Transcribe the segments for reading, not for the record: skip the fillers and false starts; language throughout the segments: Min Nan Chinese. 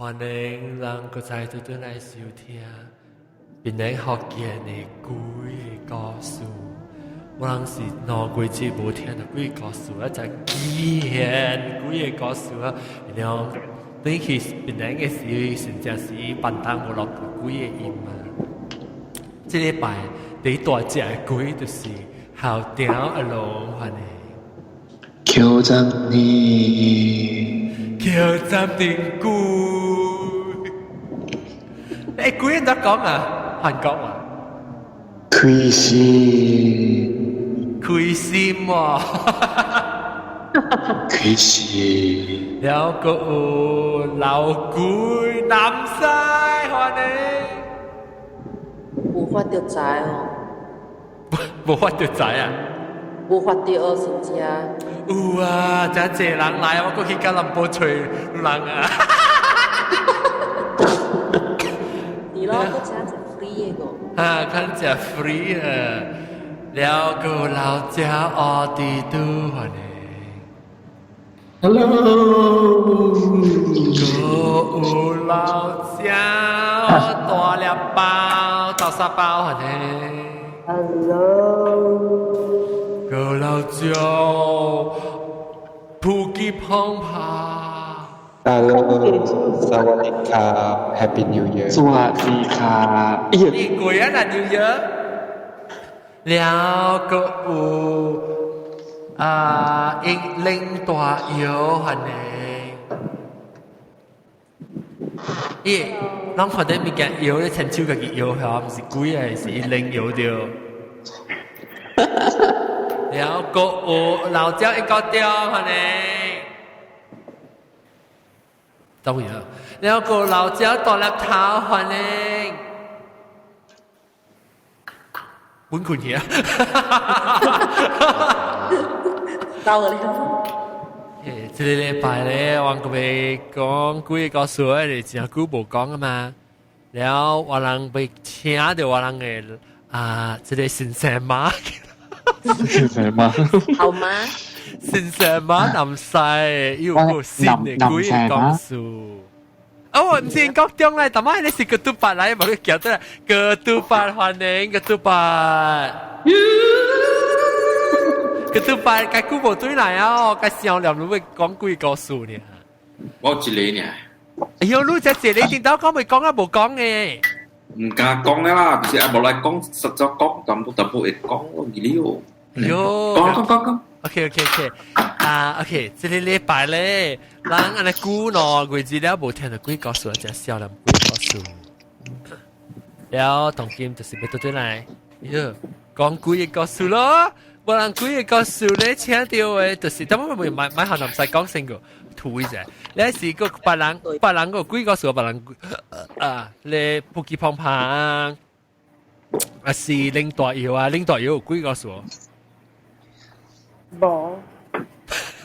歡迎人閣再倒轉來收聽檳城福建的鬼故事。我人是2個月無聽著鬼故事，啊，才見鬼的故事啊！然後轉去檳城的時，真正是範東無落鬼的音啊！這禮拜第一大隻的鬼就是校長阿龍，歡迎。求讚你，求讚定鬼。欸，鬼按怎講啊？韓國話。開心，開心喎。開心。然後閣有老鬼南西，歡迎。無發著財哦。無發著財啊？無發著哦，真正。有啊，真濟人來，我閣去吉隆坡揣人啊。你咯，閣請食 free 的個。哈，較食 free 啊！了閣老食奧迪都歡迎。 Hello。閣有老食大粒包、豆沙包歡迎。 Hello。閣老食普吉澎湃。 Hello สวัสดีครับ Happy New Year สวัสดีครับ 你過啊啦 New Year？了閣有啊，英領大搖歡迎。咦，咱看到物件搖咧，親手家己搖遐，毋是鬼啊，是伊拎搖著。了閣有老鳥一個雕歡迎。當然，了閣老鳥大粒頭歡迎。本困去啊！到了。欸，這個禮拜咧，我閣欲講幾個故事，你真久無講啊嘛。了，我人欲請著我人的啊，這個先生媽。先生媽。好嗎？先生媽南西有個新的鬼故事。哦，毋是國中來，但係你是個嘟八來，無你叫得個嘟八歡迎個嘟八。個嘟八，該久無轉來啊！該想念你欲講鬼故事呢。我一個呢。哎喲，你這一個頂頭講未講啊？無講嘅。毋敢講啦，就是啊，無來講，實在講，淡薄淡薄會講，我記得哦。喲，講講講講。 OK，啊，OK，這個禮拜咧，人按呢久2個月了無聽著鬼故事，真少年鬼故事。了，當今就是欲倒轉來，喲，講鬼的故事咯。無人鬼的故事咧，請著的，就是，但我袂買買學南西講先個圖一下。你是個別人，別人個鬼故事，別人啊，你普吉澎湃啊，啊是領大搖啊，領大搖有鬼故事。無。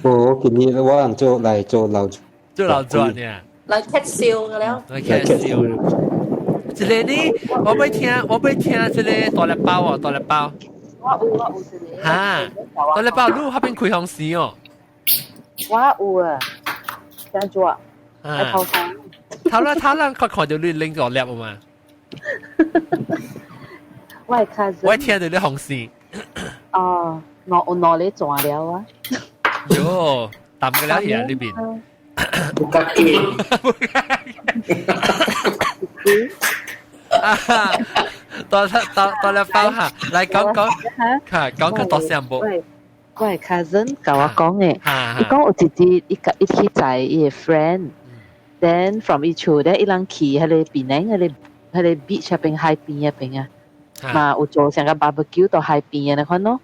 無，今年我人做來做老做老轉呢？來吃燒個了。來吃燒。這個呢，我欲聽，我欲聽這個大粒包哦，大粒包。我有，我有一個。哈，大粒包，你彼邊開風扇哦？我有啊，這樣做啊？頭先。頭啦頭啦，看看著你拎大粒啊嘛。我的 cousin。我聽著你風扇。哦。我有兩個轉了啊！喲，淡個了去啊呢邊。不敢見。不敢見。啊！大大大粒包哈，來講講，哈講個大聲無？我的 cousin 共我講的，伊講有一日伊共伊去載伊的 friend，then from 伊厝咧，伊人去彼個檳城彼個 beach 彼邊海邊彼邊啊，嘛有做像個 barbecue 到海邊的那款咯。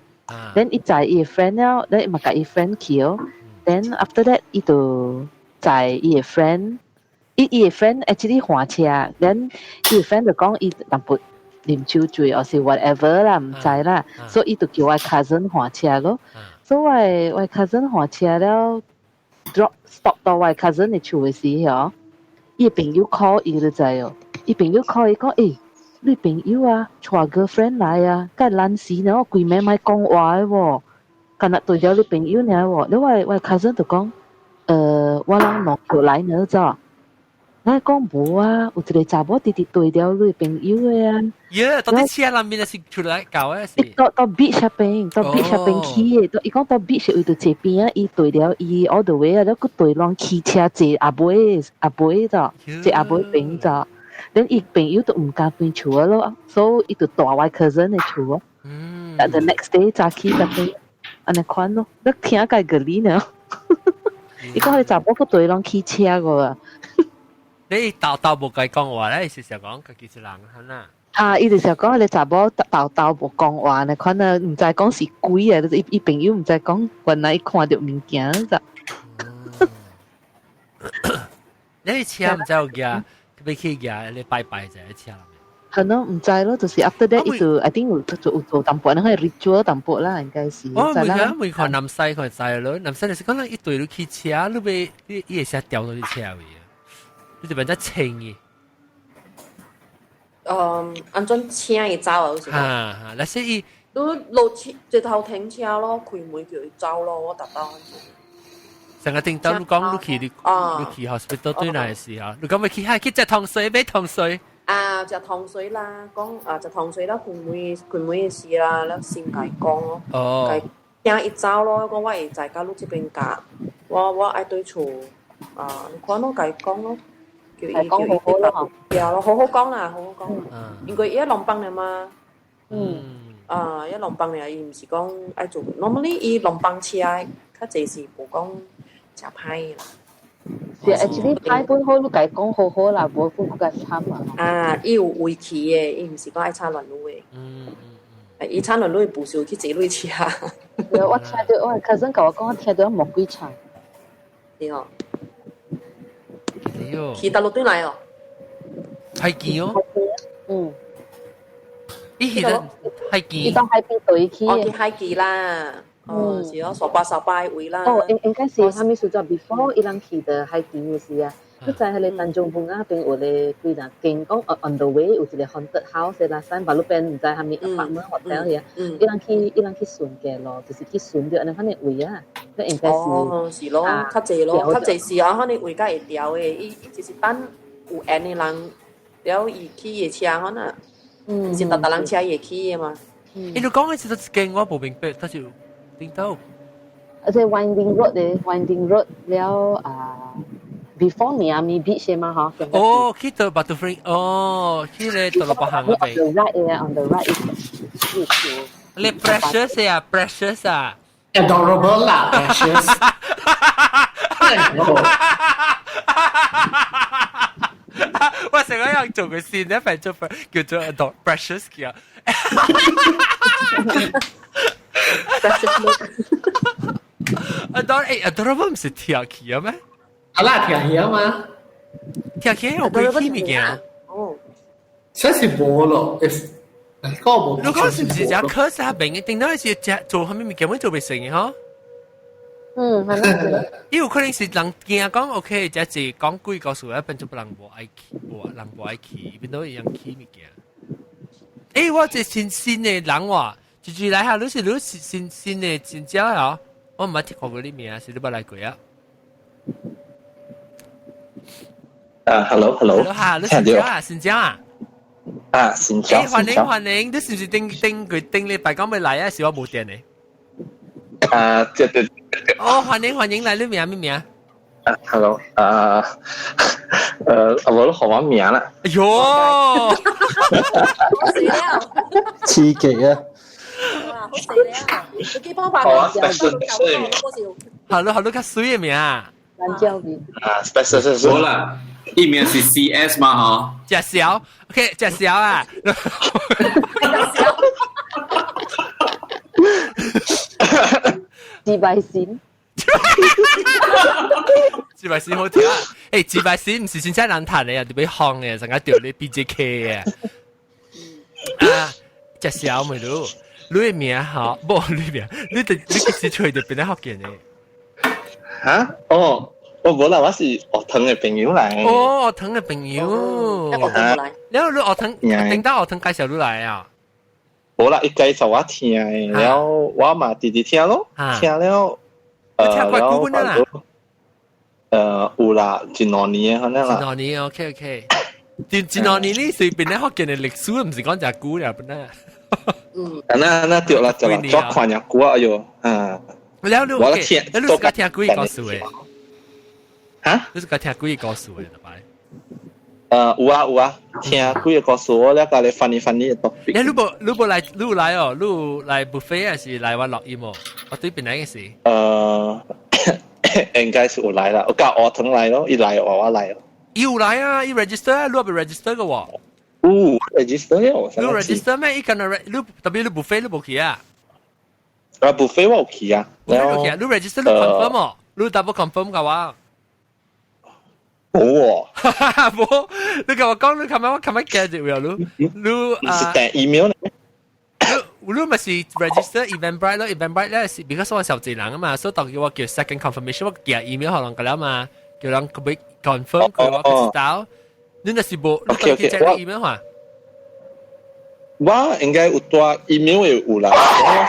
Then 伊載伊的 friend 了，then 伊嘛共伊 friend 去哦。Then after that 伊就載伊的 friend，伊伊的 friend actually 還車，then 伊的 friend 就講伊淡薄啉酒醉，抑是 whatever 啦，毋知啦，所以伊就叫我 cousin 還車咯。所以我 cousin 還車了，drop stop 到我 cousin 的厝的時候，伊的朋友 call 伊就知哦，伊朋友 call 伊講，欸，你朋友啊，帶 girlfriend 來啊，佮爛死呢，我規暝莫講話的喎，干焦對著你朋友爾喎，你我 cousin 就講，我人落橋來呢，知？我講無啊，有一個查某直直對著你朋友的啊。耶，到底車內面是出來搞的是？到 beach 那邊，到 beach 那邊去的，到伊講到 beach 位就這邊啊，伊對了伊 all the way 啊，了閣對攏騎車坐阿妹阿妹咋，坐阿妹邊咋，then 伊朋友都毋敢轉厝咯，所以伊就蹛我 cousin 的厝咯。嗯。The next day 早起就變按呢款咯，你聽個個理呢？伊講彼查某閣對攏騎車個啊。你豆豆無共伊講話咧，是想講家己一人哈呐？啊！伊就是講彼個查某豆豆無講話呢，可能毋知講是鬼啊！伊伊朋友毋知講，原來伊看著物件咋。你車毋知有舉，欲去舉，你拜拜者車。可能毋知咯，就是 after that 伊就 I think 有做有做淡薄那個 ritual 淡薄啦，應該是。我每個每看南西看知咯，南西就是講一對你去車，你欲你伊會使掉到你車位啊？你就變做清嘅。嗯，按怎請伊走啊？有時。哈哈，那是伊。你落車直頭停車咯，開門叫伊走咯，我達到。成個頂到你講你去你你去 hospital 對來的時候，你講欲去哈去食糖水買糖水。啊，食糖水啦，講啊食糖水啦，開門開門的事啦，咱先共伊講咯。哦。請伊走咯，講我會在佮你這邊教，我我愛對厝啊，你看攏共伊講咯。叫伊講好好咯，對咯，好好講啦，好好講。因為伊一浪幫了嘛。啊，伊浪幫了，伊毋是講愛做，normally 伊浪幫車，較濟是無講誠歹啦。是，actually 歹本好，你共伊講好好啦，無本閣較慘啊。啊，伊有圍棋的，伊毋是講愛插亂女的。伊插亂女不是有去坐女車。我聽著我 cousin 共我講，我聽著魔鬼唱。對哦。喲，去大陸轉來哦，海墘哦，伊去到海墘，伊到海邊對去，哦，去海墘啦，哦，是哦，沙巴沙巴位啦。哦，應應該是啥物時陣？before 伊人去到海墘的時啊，你知彼个 Tanjung Bungah 邊有个幾若間講 on the way 有一個 haunted house 啦，山巴路邊毋知啥物 apartment hotel 遐，伊人去伊人去順過路，就是去順著按呢款的位啊，那應該是。哦，是咯，較濟咯，較濟是啊，可能位較會調的，伊伊就是等有緣的人，了伊去的車可能，是逐逐人車伊會去的嘛。伊你講的是一間我無明白，但是頂到。而且 winding road 的 winding road 了啊。before Miami Beach 嘛，嗬。哦，去到 Batu Ferringhi，哦，去咧到落行嗰邊。 On the right 嘅，on the right 你 precious 啊，precious 啊。 Adorable 啦，precious。我成日有做個線咧，份做叫做 ador precious 嘅。 precious。 ador 誒，adorable 唔是跳起啊咩？啊啦，聽起啊嘛，聽起有鬼起物件。哦，這是無咯，個無。你講是唔是只科是明嘅？頂到是只做啥物物件，會做袂成嘅嗬？嗯，係啦。伊有可能是人驚講 OK，這是講鬼故事，一變做人無愛去，無人無愛去，變到會用起物件。欸，我這新新的人話，一句來下，你是你是新新的真正哦，我毋捌聽過你名，是你捌來過啊？啊，hello，hello，哈，你新疆啊，新疆啊，啊，新疆，歡迎歡迎，你是唔是頂頂佢頂禮拜講欲來啊？是我無電的。啊，對對對。哦，歡迎歡迎來，你名咩名？啊，hello，啊，我都學我名啦。哎喲，好死了，刺激啊！好死了，你幾幫辦哦，好咯好咯，較水的名。難教嘅。啊，special special。好啦，伊名是 CS 嘛，嗬。食小，OK，食小啊。自敗線。自敗線好聽啊！欸，自敗線毋是真正人彈的啊，就欲放的，成個著咧 BJK 啊。啊，食小咪咯，你的名吼，無你名，你你幾時揣著變咧福建的？嚇？哦，我無啦，我是學堂的朋友來。哦，學堂的朋友。學堂來。了你學堂，頂到學堂介紹你來啊？無啦，伊介紹我聽的，了我嘛直直聽咯，聽了。聽過久本啦。有啦，一兩年可能啦。一兩年，OK OK。一兩年你隨便咧福建的歷史，毋是講誠久了本來。嗯。啊，那對啦對啦，做看也久啊，哎喲，啊。了你，我聽，你自家聽幾個故事的？哈？你自家聽幾個故事的？擺？有啊有啊，聽幾個故事，我了共你翻譯翻譯的 topic。你無你無來你有來哦，你有來 buffet 還是來我錄音哦？我對邊來嘅是？應該是有來啦，我佮學堂來咯，伊來我我來咯。伊有來啊，伊 register 啊，你有 register 個喎。有 register 了，你 register 咩？伊敢若你特別你 buffet 你無去啊？啊，buffet 我有去啊。 buffet 有去啊？你 register 你 confirm 哦？你 double confirm 個話？冇喎。無，你共我講，你琴日我琴日記住了，你你啊？是訂 email 呢？你你咪是 register Eventbrite 咯，Eventbrite 咧是 because 我小濟人啊嘛，所以當叫我叫 second confirmation，我寄 email 予人個了嘛，叫人佢 confirm 佢我知道。你若是無，你當去 check email 話？我應該有帶 email 會有啦，我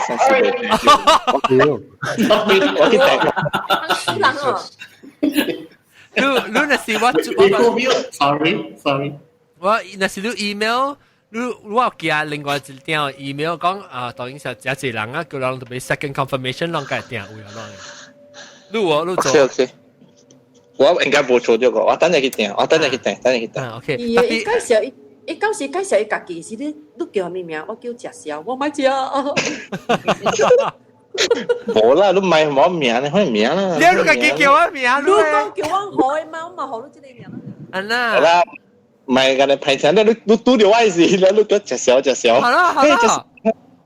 上次未訂。我去訂。人哦。你你若是我我 sorry sorry，我若是你 email，你我有寄另外一張 email 講啊，當然是誠濟人啊，叫人特別 second confirmation，攏共訂位啊，攏。你有你做？OK OK，我應該無做這個，我等下去訂，我等下去訂，等下去訂。 OK。伊伊介紹伊，伊到時介紹伊家己是你，你叫啥物名？我叫食潲，我莫食。無啦，你莫我名呢？咩名啦？你你家己叫我名，你講叫我好的嘛，我嘛予你這個名。啊啦。好啦，唔係共你歹聽，你你拄著我時，你你食潲食潲。好啦好啦。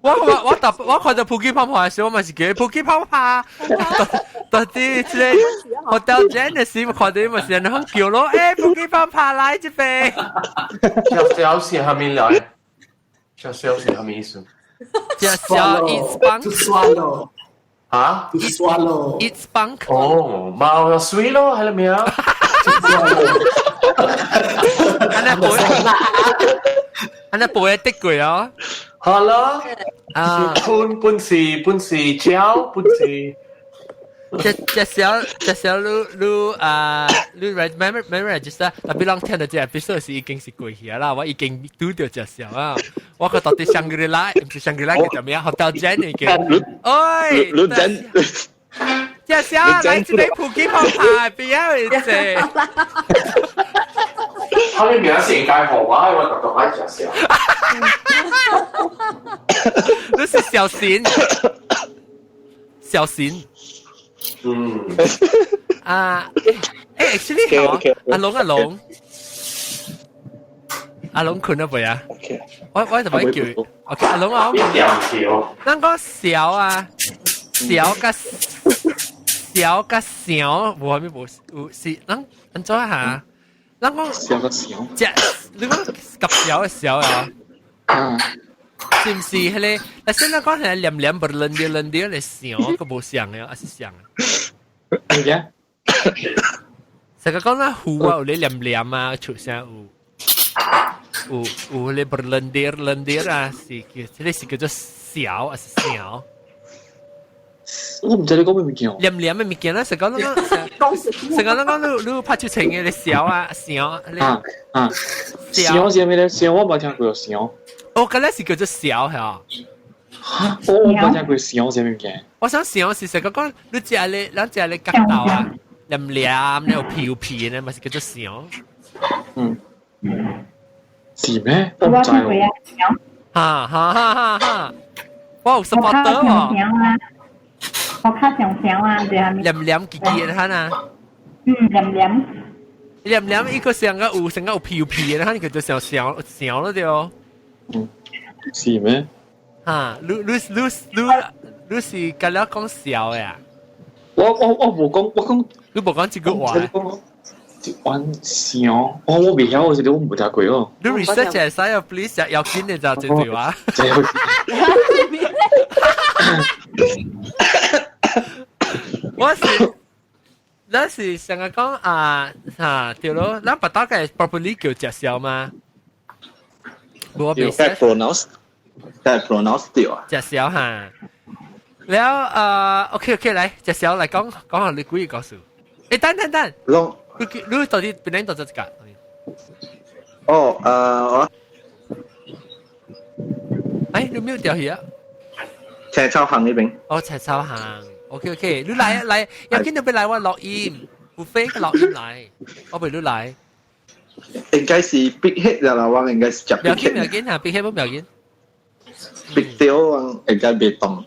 我我我特我看到普吉泡泡的時候，我嘛是叫普吉泡泡。到底這個 Hotel Jen 的時，看到嘛是人叫咯，欸，普吉泡泡來這邊。食潲是啥物來？食潲是啥物意思？食潲 eat spunk。 To swallow。嚇？To swallow。 Eat spunk。哦，貓又水咯，係咪啊？按呢背，按呢背得過哦。好啦，啊，本本是本是蕉，本是。隻隻小隻小你你啊，你 remember register，特別人聽到這 episode 是已經是過去啦，我已經拄著隻小啊，我個到底香格里拉，毋是香格里拉叫做咩？Hotel Jen 嘅，喂，你真隻小來這邊普吉泡泡，不要一隻。他的名是應該好啊，我特別愛食潲。你是小心，小心。嗯。啊，欸，actually 好，阿龍阿龍，阿龍睏咗未啊？我就咪叫，OK，阿龍啊，我咱講潲啊，潲佮潲佮潲，無啥物無有是，咱按怎下？咱講潲佮潲，隻你講夾潲的潲啊？啊。是毋是彼個？但現在講係黏黏不嫩啲嫩啲嚟潲，個無像的，還是像？咩嘅？成個講咱糊啊，有咧黏黏啊，出聲有有有咧不嫩啲嫩啲啊，是叫這個是叫做潲還是潲？我毋知你講咩物件。黏黏的物件啦，成個講成個講你你拍出情的咧潲啊潲。啊啊！潲是啥物咧？潲我無聽過潲。我覺得是叫做潲係啊。我無聽過潲是啥物件。我想潲是成個講你食咧，咱食咧角豆啊，黏黏咧有皮有皮咧，嘛是叫做潲。嗯。是咩？我毋知喎。哈哈哈哈哈！我有 supporter 喎。我較常常啊，對啊。黏黏結結的哈啊。嗯，黏黏。黏黏一個上個有上個有皮有皮的，哈，叫做潲潲潲了對哦。嗯，是咩？哈，你你你你你是佮了講潲的啊？我無講，我講你無講這句話。玩潲，我未曉，我是我無聽過哦。你 research 會使啊，please 要緊的就這句話。要緊。我是，咱是成日講啊，嚇對咯，咱別大概 properly 叫食潲嘛。無該 pronounce，該 pronounce 對啊。食潲哈，了 OK OK 來食潲來講講下你幾個故事。誒，等等等，你到底邊兩度做這個？哦，我誒，你沒有掉去啊？赤草巷呢邊。哦，赤草巷，OK OK，你來啊來，要見到俾來我錄音，有飛個錄音來，我俾你來。應該是 Big Hit 啦，我應該是食 Big 唔要緊唔要緊嚇，Big Hit 唔要緊。 Big Deal 我應該袂動。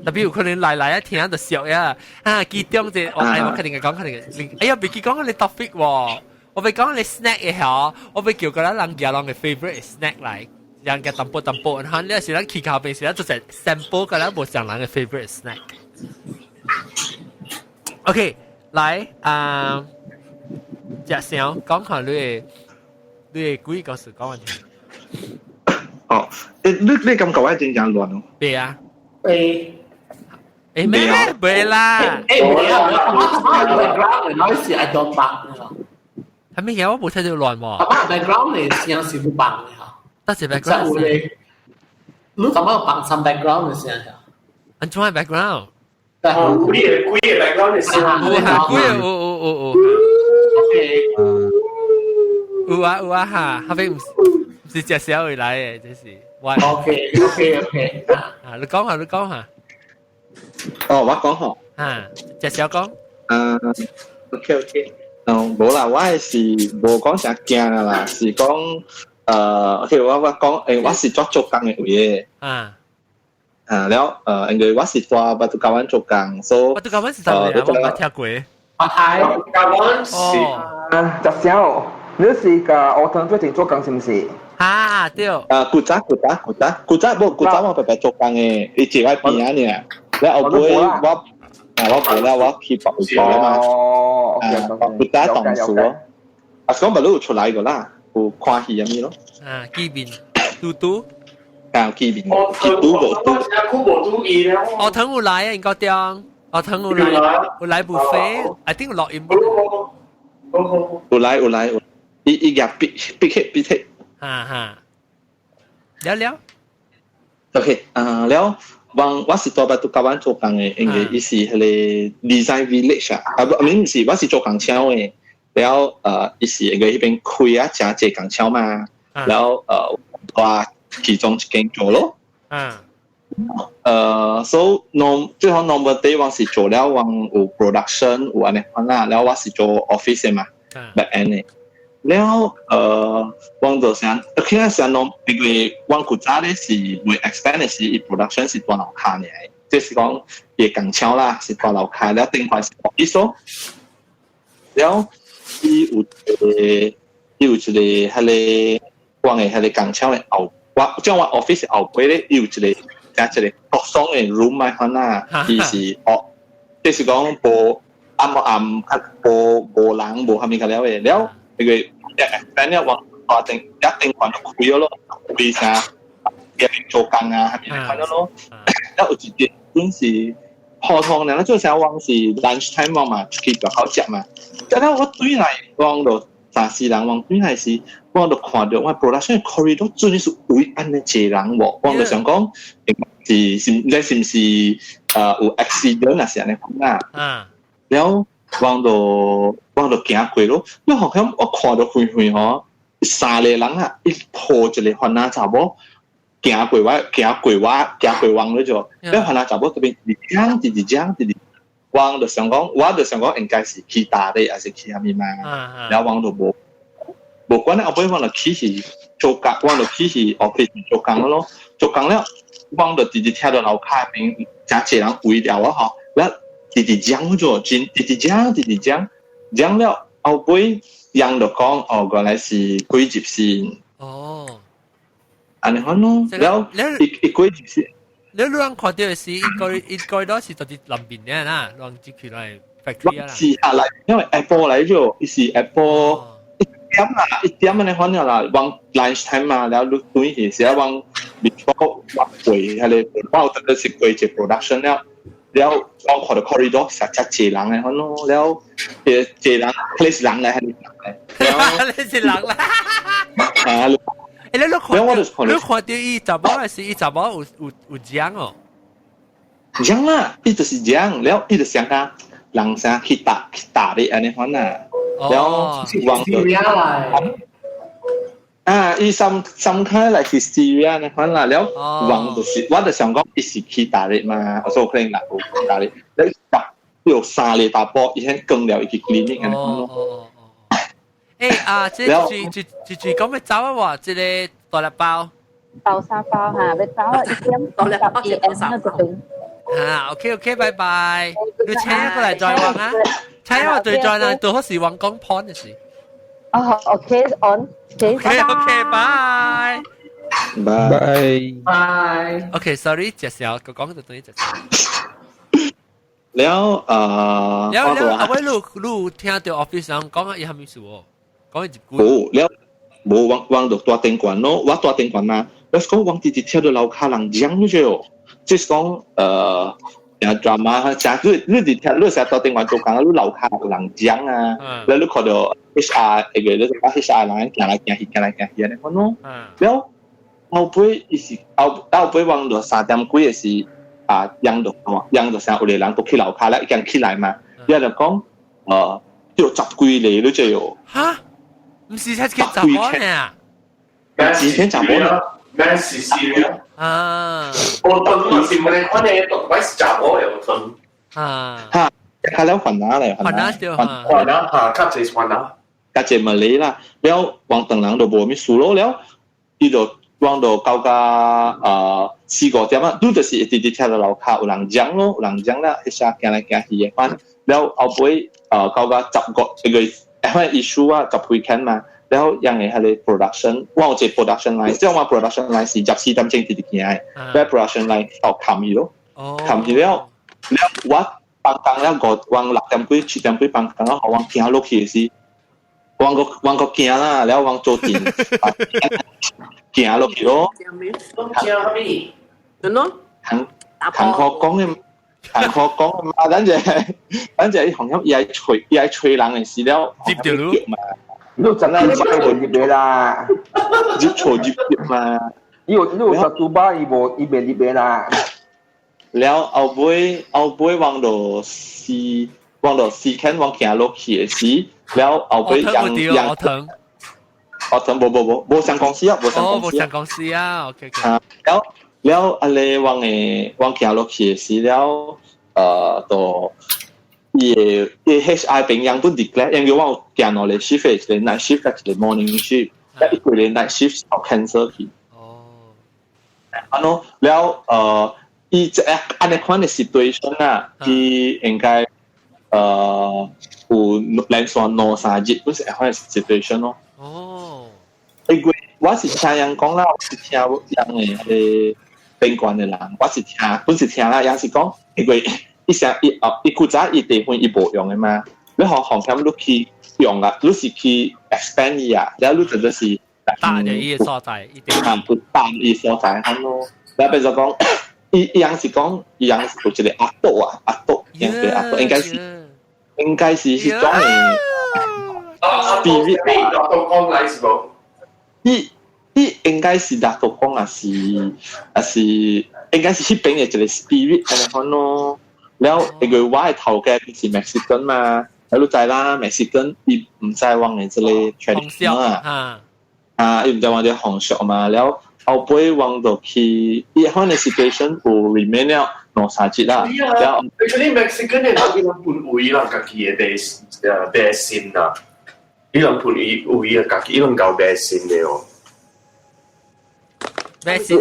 特別有可能來來一聽就笑呀，啊，其中這我哎我肯定係講肯定係，哎呀，別記講你 topic 喎，我別講你 snack 嘅嚇，我別叫個咱人家人嘅 favorite snack 來，人家淡薄淡薄，然後你是咱去咖啡時，咱做隻 sample 個咱無上人嘅 favorite snack。OK，來啊，食聲講下你嘅鬼故事講完聽。哦，誒，你感覺我真正亂哦？對啊。誒。誒咩咩？袂啦！誒袂啊！我 background 的 noise 愛多放的。係咩嘢？我冇聽到亂喎。阿媽 background 的聲是不放的嚇。得是 background。有咧，你感覺放some background 的聲嚇？安怎 background？哦，幾個幾個 background 的聲。有嚇，幾個有有有有。 OK。有啊有啊哈，後邊唔是隻小會來的，這是。 OK。啊，你講下，你講下。哦，我講吼。啊，隻小講。嗯，OK。嗯，無啦，我係是無講啥驚啦，是講OK，我講，誒，我是做做工的位的。啊。啊，了，因為我是蹛峇卡灣做工，所以。峇卡灣是啥物啊？我冇聽過。啊係。峇卡灣是。啊，隻小，你是甲學堂最近做工是毋是？啊，對。啊，古早古早古早古早無古早我白白做工的，伊坐喺邊仔爾。了後尾我啊我無了，我去別位做嘛。哦，啊，古早同事咯。啊，講咪你有出來過啦，有看戲咁咯。啊，見面嘟嘟。啊，見面。見拄無拄。我無拄伊了。學堂有來啊，應該對。學堂有來，有來 buffet，I think 落音。有來有來，伊伊夾 big big hit big hit。哈哈。了了。 OK，啊了。我我是蹛峇卡灣做工的，因為伊是彼个 design village 啊，啊不，唔是，我是做工廠的，了伊是因為彼邊開啊誠濟工廠嘛，了我其中一間做咯。So norm 最後 normal day 我是做了，我有 production 有按呢款啦，了我是做 office 的嘛，back end 的。了我就想，其實想儂，因為我古早咧是會 expand 的是，伊 production 是蹛樓跤爾，即是講伊工廠啦是蹛樓跤，了頂塊是 office 咯。了伊有一個，伊有一個彼个我的彼个工廠的後，我將我 office 後背咧，伊有一個加一個國爽的 room 啊款啊，伊是哦，即是講無暗暗較無無人無蝦米較了的，了因為 expand 了我大頂一頂款就開咗咯，開啥做工啊，蝦米款咗咯。了有一日陣是普通咧，做啥我是 lunch time 我嘛出去外口食嘛。結了我對來，我就三四人，我對來時，我就看到我 production corridor 真係是圍按呢濟人無，我就想講是是，唔知是毋是有 accident 啊是按呢款啊。了我就行過咯，我好像我看到遠遠吼，三個人啊，伊抱一個番仔查某行過我，行過我，行過我了就，了番仔查某這邊一直講，一直講，一直，我就想講，我就想講應該是去打的，還是去啥物嘛？然後我就無無管咧，後尾我就起去做工，我就起去 office 做工咯，做工了，我就直直聽到樓跤邊誠濟人圍了我吼，了直直講咗，真直直講，直直講，講了後尾人就講，哦，原來是鬼入身。哦。按呢款咯，了伊伊鬼入身。你你人看到的是應該都是到佇南邊的啦，人入去來 factory 啦。是啊，來，因為 Apple 來咗，伊是 Apple 一點啦，一點按呢款了啦，往 lunch time 嘛，了你轉去是啊，往 before 我過彼个，我有特別是過一個 production 了，了我看到 corridor 實只濟人的款咯，了濟濟人，彼是人來還是人來？你是人啦。啊！欸，你看到，你看到伊查某還是伊查某有有講哦？講啦，伊就是講，了伊就想講，人啥去打去打的按呢款啊，然後往啊，伊 some kind like hysteria 呢款啦，了往就是我就想講伊是去打的嘛，我說可能啦有打的，你打有三個大波，伊先更了伊去 clinic 按呢款咯。誒啊，這這這這這講欲走啊喎，這個大粒包。豆沙包嚇，欲走啊，1點12 那這邊。啊，OK OK，拜拜。你請過來再玩啊！請我對再來，到時玩講 point 的事。哦，OK on。 OK OK，拜。拜拜。 OK，sorry，介紹個講就等於介紹。了了了，阿偉你你聽到 office 上講啊，伊啥物事哦？講一句。無了，無往往就大電管咯，我大電管嘛。我講往直直聽到樓跤人講咗哦，就是講drama，誠你你直聽你成日大電管做工，你樓跤有人講啊，了你看到 HR 個你講 HR 人行來行去行來行去按呢款咯。了後尾伊是後後尾往到3點幾的時啊，樣就樣就成有個人都去樓跤啦，已經起來嘛，伊就講叫十幾個你就哦。哈？毋是才去查某呢？幾天查某呢？咩是是啊？我等是冇你看你讀鬼是查某又等。啊！哈，較了煩惱咧，煩惱對煩惱嚇，較濟煩惱。較濟物理啦，了往當人就無物事咯，了伊就往就到甲4、5點啊，拄就是一直直聽到樓跤有人講咯，有人講啦，一下行來行去的款，了後尾到甲10個一個，反正 issue 啊十幾間嘛。然後樣的彼个 production，我有一個 production line，即係我 production line 是24點鐘直直行的，了 production line 到冚去咯，冚去了，了我放工了五，我6點幾7點幾放工了，我行落去的時，我閣我閣行啦，了我做電行落去咯。行啥物？真咯？行行可講的，行可講的嘛，等陣等陣伊紅險伊愛吹伊愛吹人的時了，接著咯。你真係入入嚟啦，入錯入入嘛。伊有你有十拄巴，伊無伊袂入嚟啦。了後尾後尾往到四往到四間往行落去的時，了後尾楊楊我疼，我疼無無無無上公司啊，無上公司。無上公司啊，OK OK。啊，了了阿咧往的往行落去的時了，就。伊个伊 HR 平樣本 declare，因為我有行兩個 shift，一個 night shift，一個 morning shift，一個 night shift 就 cancel 去。哦。啊喏，了伊這按呢款的 situation 啊，伊應該有連續兩三日，本是按款的 situation 咯。哦。因為我是聽人講啦，我是聽人的彼个賓館的人，我是聽，本是聽啦，也是講因為。伊成伊哦，伊古早伊地方伊無用的嘛，你予紅險你去用啊，你是去 expand 伊啊，了你就是搭著伊个所在，伊地方不搭伊所在咁咯。了比如講，伊伊樣是講，伊樣是有一個阿斗啊，阿斗，應該阿斗應該是應該是彼種的 spirit。拿督公來是無？伊伊應該是拿督公啊，是啊是應該是彼邊的一個 spirit 按呢款咯。了，因為我的頭家是 Mexican 嘛，你知啦，Mexican 伊毋知阮的這个 tradition 啊，啊，伊毋知阮這個風俗嘛，了後尾阮就去，伊款的 situation 有 remain 了兩三日啦。了，actually Mexican 的人伊攏本有伊人家己的迷迷信啦，伊人本伊有伊家己，伊攏搞迷信的哦。迷信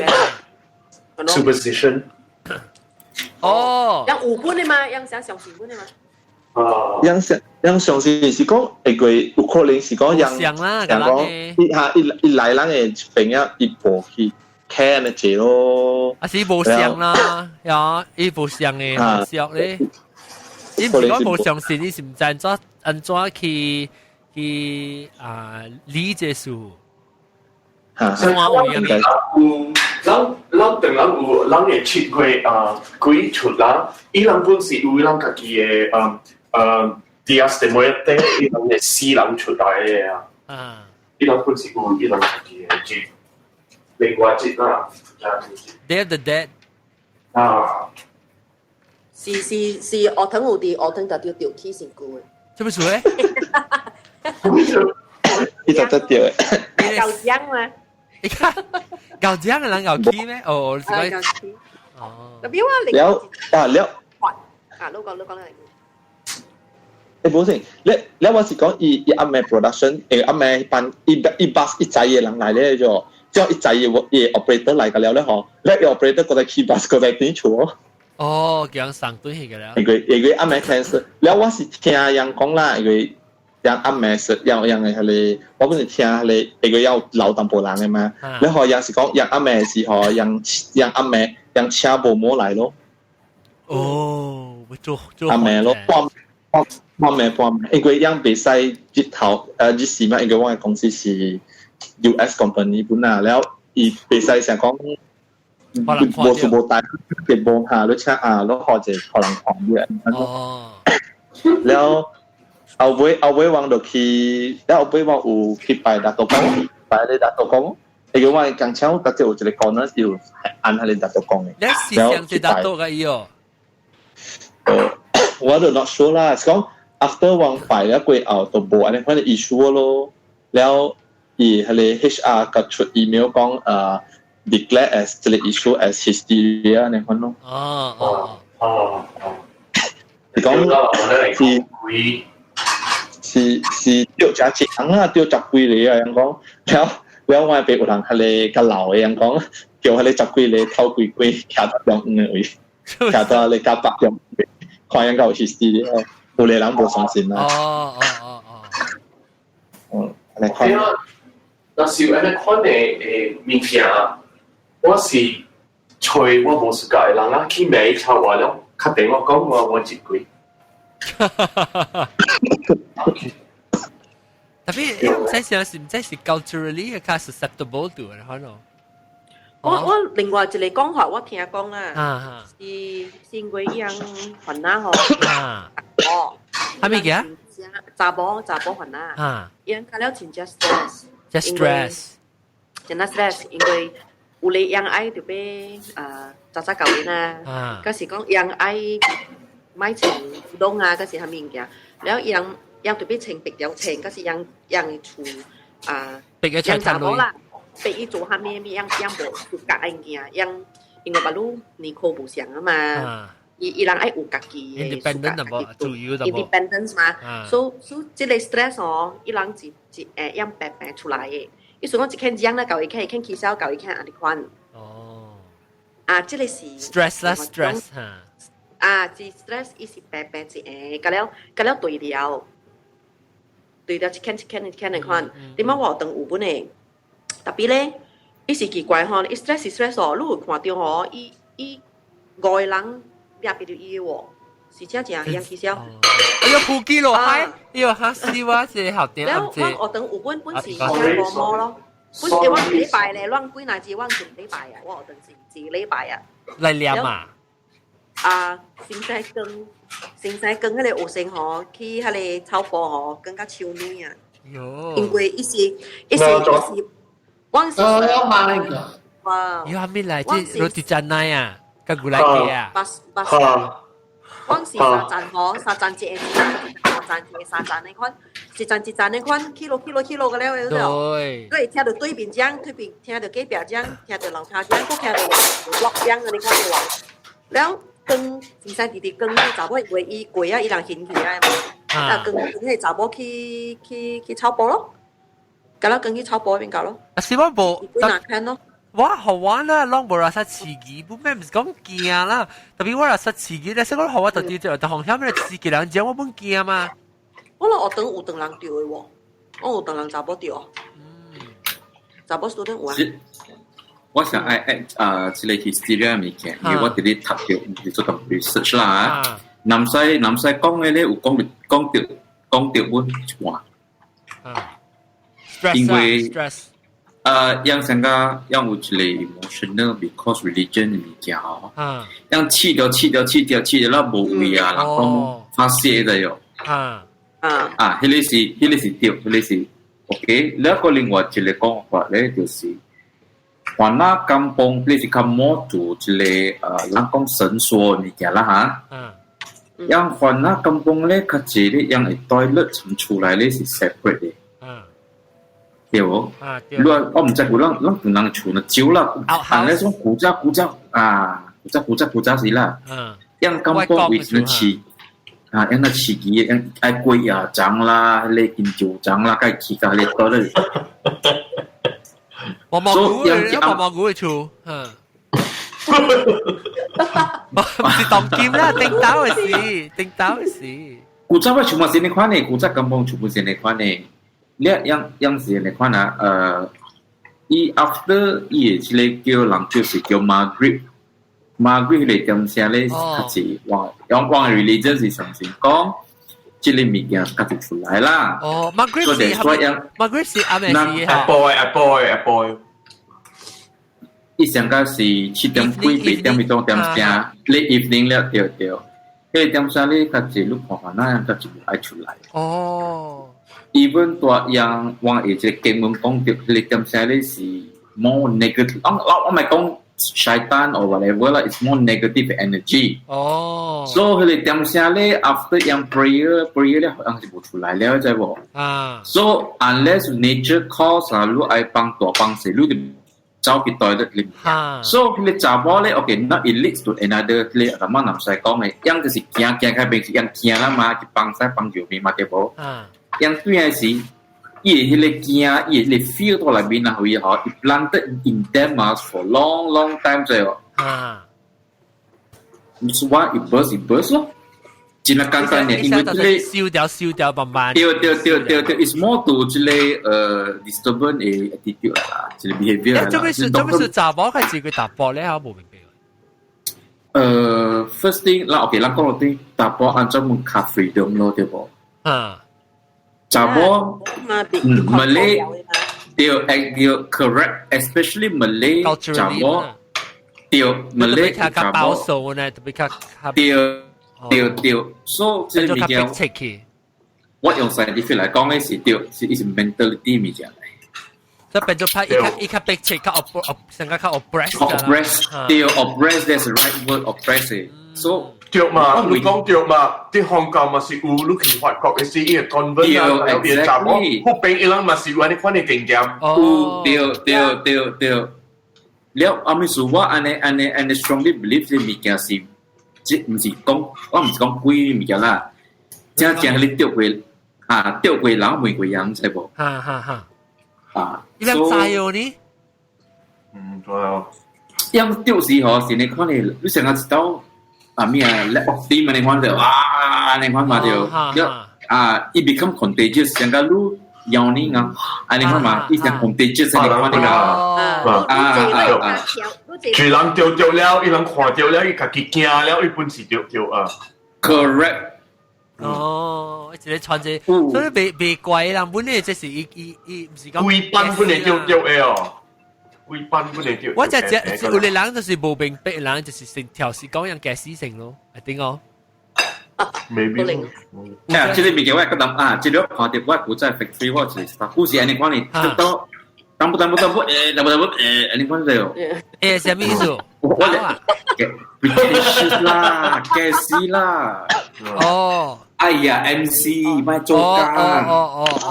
？Superstition。哦，樣有本的嘛，樣啥相信本的嘛？哦，樣相樣相信是講會過有可能是講樣樣講伊哈伊伊來人的朋友伊無去聽的濟咯。啊是無相啦，呀，伊無相的，無相咧。伊毋是講無相信，伊是毋知按怎按怎去去啊理這事。嚇，我有咱咱當人有人會7月啊鬼出人，伊人本是有伊人家己的Días de Muerte，伊人會死人出來的啊。伊人本是有伊人家己的節，另外節啦。 Day of the Dead。啊。是是是，學堂有佇學堂就著著起身軀的。做咩事咧？伊就得掉的。夠獎嘛？你看，夠獎的人夠起咩？哦，是講起。哦。特別我另了啊了。啊，你講你講你。誒，無先，你你我是講伊伊暗暝 production，誒暗暝班伊伊 bus 一載嘅人來咧就，叫一載嘅伊 operator 來個了咧吼，你 operator 過來起 bus 過來轉厝。哦，叫人送對去個了。因為因為暗暝 cancel，了我是聽人講啦，因為人暗暝是人人嘅迄個，我本是聽迄個，因為有老淡薄人嘅嘛，你嗬人是講人暗暝是嗬人人暗暝人車無摸來咯。哦，做做暗暝咯，半半半暝半暝，因為人袂使日頭日時嘛，因為我嘅公司是 US company 本啊，了伊袂使想講。無數無帶，別無下，你請啊，你學者可能看嘅。哦。了後尾後尾我就去，了後尾我有去拜大道公，拜你大道公。因為我剛巧特別有一個 corner 有按下你大道公嘅。你是想這大道嘅伊哦？我就 not sure 啦，是講 after 我拜了過後就無按呢款 issue 咯。了伊彼个 HR 佮出 email 講declare as 這個 issue as hysteria 呢款咯。哦哦哦哦。你講是是是著誠濟人啊，著十幾個啊，人講了了我別有人彼個較老的人講，叫彼個十幾個頭規規徛到中央的位，徛到彼個較北中，看樣夠有 hysteria，有個人無相信啦。哦哦哦哦。嗯，按呢款。若是有按呢款的的物件，我是揣我無 suka 的人啊，去罵臭話了，確定我講我我一句。特別毋知是是毋知是 culturally 較 susceptible to 可能。我我另外一個講法，我聽講啦，是是因為伊人番仔吼，哦，啥物嘅？查某查某番仔，伊人較了真正 stress。真 stress，真啊 stress，因為有咧人愛就欲啊早早到因啊，閣是講人愛買穿籠啊，閣是啥物物件，了人人就欲穿別條穿，閣是人人厝啊，人查某啦，別伊做啥物物，人人無有家的物件，人因為別路年科無相啊嘛，伊伊人愛有家己的 independent 淡薄，自由淡薄，independence 嘛，所以所以這個 stress 哦，伊人是是會用白白出來的。伊想講一間樣咧，舊伊看，一間起痟，舊伊看按呢款。哦。啊，這個是 stress 啦，stress 哈。啊，是 stress，伊是白白一個，甲了甲了對了，對了一間一間一間的款。點解我學堂有本的？特別咧，伊是奇怪吼，伊 stress 是 stress 哦，你有看著吼，伊伊五個人掠別著伊喎，是真正樣起痟。哎呦，普吉羅海，哎呦，嚇死我！這個學長了，我學堂有本本是寫無毛咯。本是我一禮拜咧，亂幾若次，我一禮拜啊，我學堂是一禮拜啊。來念啊！啊，先生跟先生跟彼個學生吼，去彼個草埔吼，跟甲手女啊。喲。因為伊是伊是伊是，我是。我買個。哇！有啥物來？這羅蒂真奶啊，甲牛奶雞啊。巴巴。我是三站吼，三站一個，三站一個，三站那款，一站一站那款，去落去落去落個了，對。對，聽著對面講，對面聽著隔壁講，聽著樓下講，閣聽著落講的，你看著無？了，跟先生弟弟跟彼查某，因為伊過啊，伊人嫌棄啊嘛，啊，跟跟彼查某去去去草埔咯，甲了跟去草埔彼邊搞咯。啊，是我無。幾難看咯。我好玩啦，攏無垃圾刺激，不咩毋是講驚啦，特別我垃圾刺激咧，所以我好我特別就就紅險咧刺激人，講我本驚嘛。我攏學堂有唐人著的喎，我有唐人查某著。嗯。查某 student 有啊。我想愛愛啊，這個 hysteria 物件，因為我佇咧讀著，做淡 research 啦。南西南西講的咧有講著講著講著阮一半。啊。因為 stress。讓成個讓有一個 emotional because religion 的物件吼，讓試著試著試著試著了無位啊，人講發泄的喲。啊啊啊！彼個是彼個是對，彼個是 OK。了個另外一個講法咧，就是番仔甘榜你是較摩做一個人講神說物件啦嚇。樣番仔甘榜咧，較濟咧，樣會 toilet 從厝內咧是 separate 的。對無？啊對。你我毋知有咱咱有人厝若少啦，但咧種古早古早啊，古早古早古早時啦。樣甘榜為什麼飼？啊，樣那飼雞樣愛過夜長啦，迄個金蕉長啦，該去到迄個 toilet。毛毛菇嘅，毛毛菇嘅厝，嗯。唔是當劍啦，叮當嘅事，叮當嘅事。古早我全部是呢款的，古早甘榜全部是呢款的。你樣樣是呢款啊？伊 after 伊的這個叫人就是叫 Maghrib，Maghrib 迄個點聲咧較濟，我我的 religion 是相信講，這個物件較濟出來啦。哦，Maghrib 是 Maghrib 是暗暝時 Apple Apple Apple。伊上個是7點幾8點幾鐘點聲，你 evening 了對對，迄個點聲你較濟你看看那樣較濟愛出來。哦。 Even 大樣往下這個經文講到，迄個點聲你是 more negative，我唔係講 syaitan or whatever 啦，it's more negative energy。哦。所以彼個點聲咧，after 樣 prayer prayer 咧，好像是無出來了，知無？啊。 So unless nature calls 啊，你愛幫大幫細，你就走去 toilet 裡面。所以彼個查某咧，OK，now it leads to another 咧，阿媽南西講的，樣就是驚驚較變是樣驚啦嘛，去幫西幫右邊嘛，對無？啊。樣對的是，伊的彼個驚，伊的彼個 feel 到內面啊，會吼，it planted in them 啊 for long long time 知無？啊。是話 it burst it burst 咯，真係簡單嘅，因為這個燒掉燒掉慢慢。對對對對對，it's more to 這個disturbance 的 attitude 啦，這個 behavior 啦。做咩是查某開始佢查埔咧？我無明白。First thing 啦，OK，咱講到對查埔按怎麼較 freedom 咯，對無？啊。查某，Malay 對，對，correct，especially Malay 查某，對，Malay 較保守呢，特別較對對對，所以這個物件，我用 scientific 來講咧是對，是伊是 mentality 物件。就變做拍伊較逼切，較 op 成個較 oppress。 oppress 對，oppress that's the right word oppress。So 對嘛，你講對嘛？佇香港嘛是有，你去法國的時，伊個 convent 啊，有別查某，嗰邊伊人嘛是有按呢款的經驗。有對對對對。了，阿咪說我按呢按呢按呢 strongly believe 這物件是，這毋是講，我毋是講鬼物件啦，真正你著過啊，著過人問過人，知無？哈哈哈。啊，伊人知哦呢？嗯，對啊。因著時吼，是你看你，你成日知道。啊咩啊，let off steam 你看就啊，你看嘛就，啊，it become contagious，成個你咬你啊，啊你看嘛，伊成 contagious 你看你啊，啊啊啊，一人著著了，伊人看著了，伊家己驚了，伊本是著著啊。 Correct。哦，一個傳者，所以袂袂怪人本來這是伊伊伊，毋是講。規班本來著著的哦。規班本來著。我就只有個人就是無明白，人就是成條是講樣假死性咯，一定哦。 Maybe。啊，這個物件我覺得啊，這個看到我古早 factory 我是故事按呢款呢，到當不當不當不誒，當不當不誒，按呢款就。誒，啥物意思？我我啦，假死啦。哦。哎呀，MC 莫做工。哦哦哦。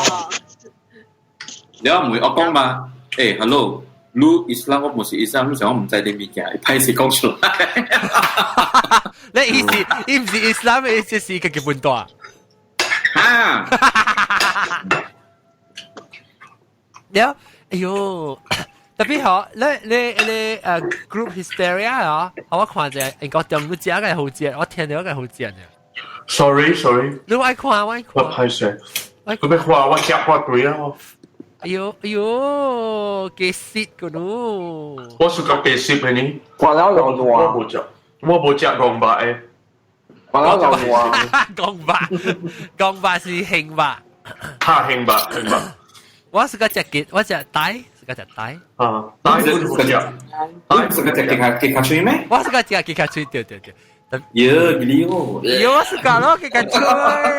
你唔會我講嘛？誒，hello。你伊斯蘭我毋是伊斯蘭，你想我毋知啲物件，歹勢講出來。你意思，伊毋是伊斯蘭，伊就是家己本大。哈！了，哎喲，特別好，你你你group hysteria 啊，我看者，應該中你食個好食，我聽到個好食呢。 Sorry sorry。你愛看，我愛看。我歹勢，我欲看我食看對啊。哎喲哎喲，雞舌個咯。我是講雞舌的呢。看了老我無食，我無食戇肉的。看了老爛。戇肉，戇肉是杏肉。哈杏肉，杏肉。我是個食雞，我食帶，是個食帶。啊，帶是個食，帶是個食雞卡雞卡喙咩？我是個食雞卡喙，對對對。耶，幾哦？耶，我是講咯，雞卡喙。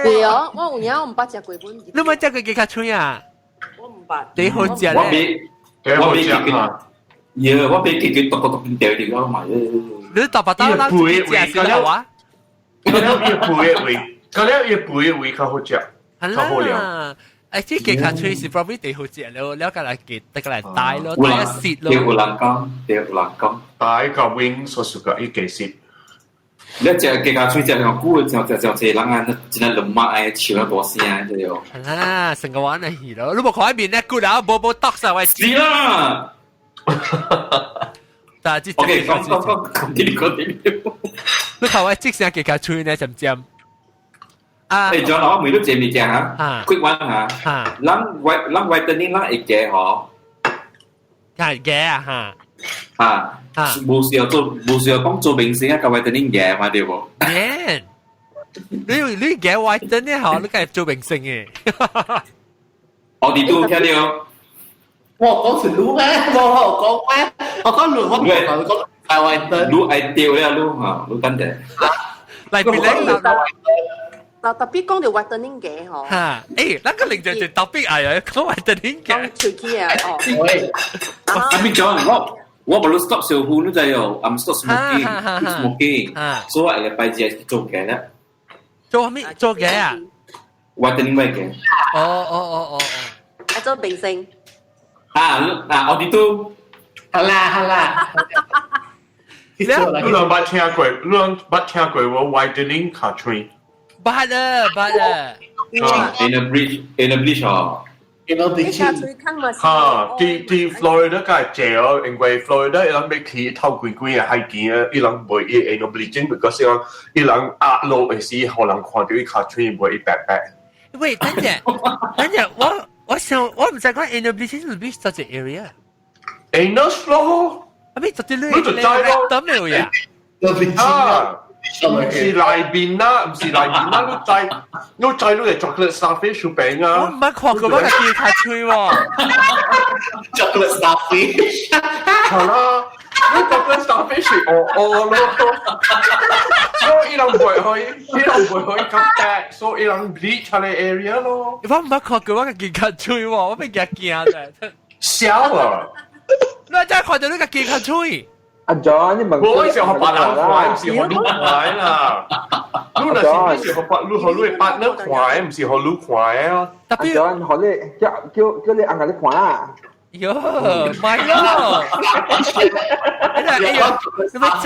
對哦，我有影我毋捌食過本。你捌食過雞卡喙啊？我毋捌。你好食咧？我未，我未食啊。耶！我俾佢佢篤個篤邊掉掉，我買。你大把刀啦，自己食啦哇！嗰了伊背的位，嗰了伊背的位較好食，較好料。誒，這個較脆是 probably 地好食了，了個來給，得個來帶咯，帶一食咯。對有人講，對有人講，帶個 wing 所屬個伊其實。你食雞較脆，食上久，食食食濟人啊，真係兩馬愛笑得大聲對哦。啊，成個玩嚟去咯，你無看面咧，骨啊，無無剁晒我。是啦。但係 OK，講講講，講啲講啲。你看我即聲雞較脆呢，針針。啊！誒，仲有我每都食物件嚇，quick one 嚇，咱 white 咱 whitening 咱會加嗬，係加啊嚇，嚇，無需要做，無需要講做明星啊，個 whitening 加嘛對無？耶！你加 whitening 嗬，你梗係做明星嘅。我哋都聽到。我講是滷咩？我講咩？我講滷，我講講係 whitening。滷愛掉了滷嚇，滷等陣。嚟邊咧？嗱，特別講到 whitening 嘅嗬。嚇！誒，那個零就就特別哎呀，講 whitening 嘅。講喙齒啊，哦。喂。阿邊講我無 stop 燒煙，你知哦？I'm stop smoking, smoking。所以我下禮拜日做嘅啦。做咩？做嘅啊？whitening 嘅。哦哦哦哦哦。啊，做明星。啊啊！我哋都。好啦好啦。你兩捌聽過？你兩捌聽過無 whitening 尻喙？捌啊捌啊！In a bridge, in a bridge 哦。 In a bridge。嚇！佇 Florida 較會濟哦，因為 Florida 伊人欲去透規規个海邊啊，伊人袂伊 anal bleaching，because 伊人壓落的時，予人看著伊尻喙袂伊白白。喂，等陣，等陣，我想我毋知講 anal bleaching 是邊隻 area。 Anus 咯。啊，邊隻你？你就知咯。得沒有呀？啊！唔是內面啦，唔是內面啦，你知你知你係 chocolate starfish 餅啊！我唔捌看過，我係見較脆喎。 chocolate starfish 係啦，你 chocolate starfish 係餓餓咯，所以伊人袂去，伊人袂去咁白，所以伊人 bleach 嗰個 area 咯。我唔捌看過，我係見較脆喎，我俾驚驚啫。笑啊！你真係看到你個見較脆。阿 John，你問我是予別人看，毋是予你看啦。你若是你是予別，你予你 partner 看，毋是予你看啊。阿 John，予你叫叫叫你翁共你看啊。喲，唔係咯。哎呀，你咪整，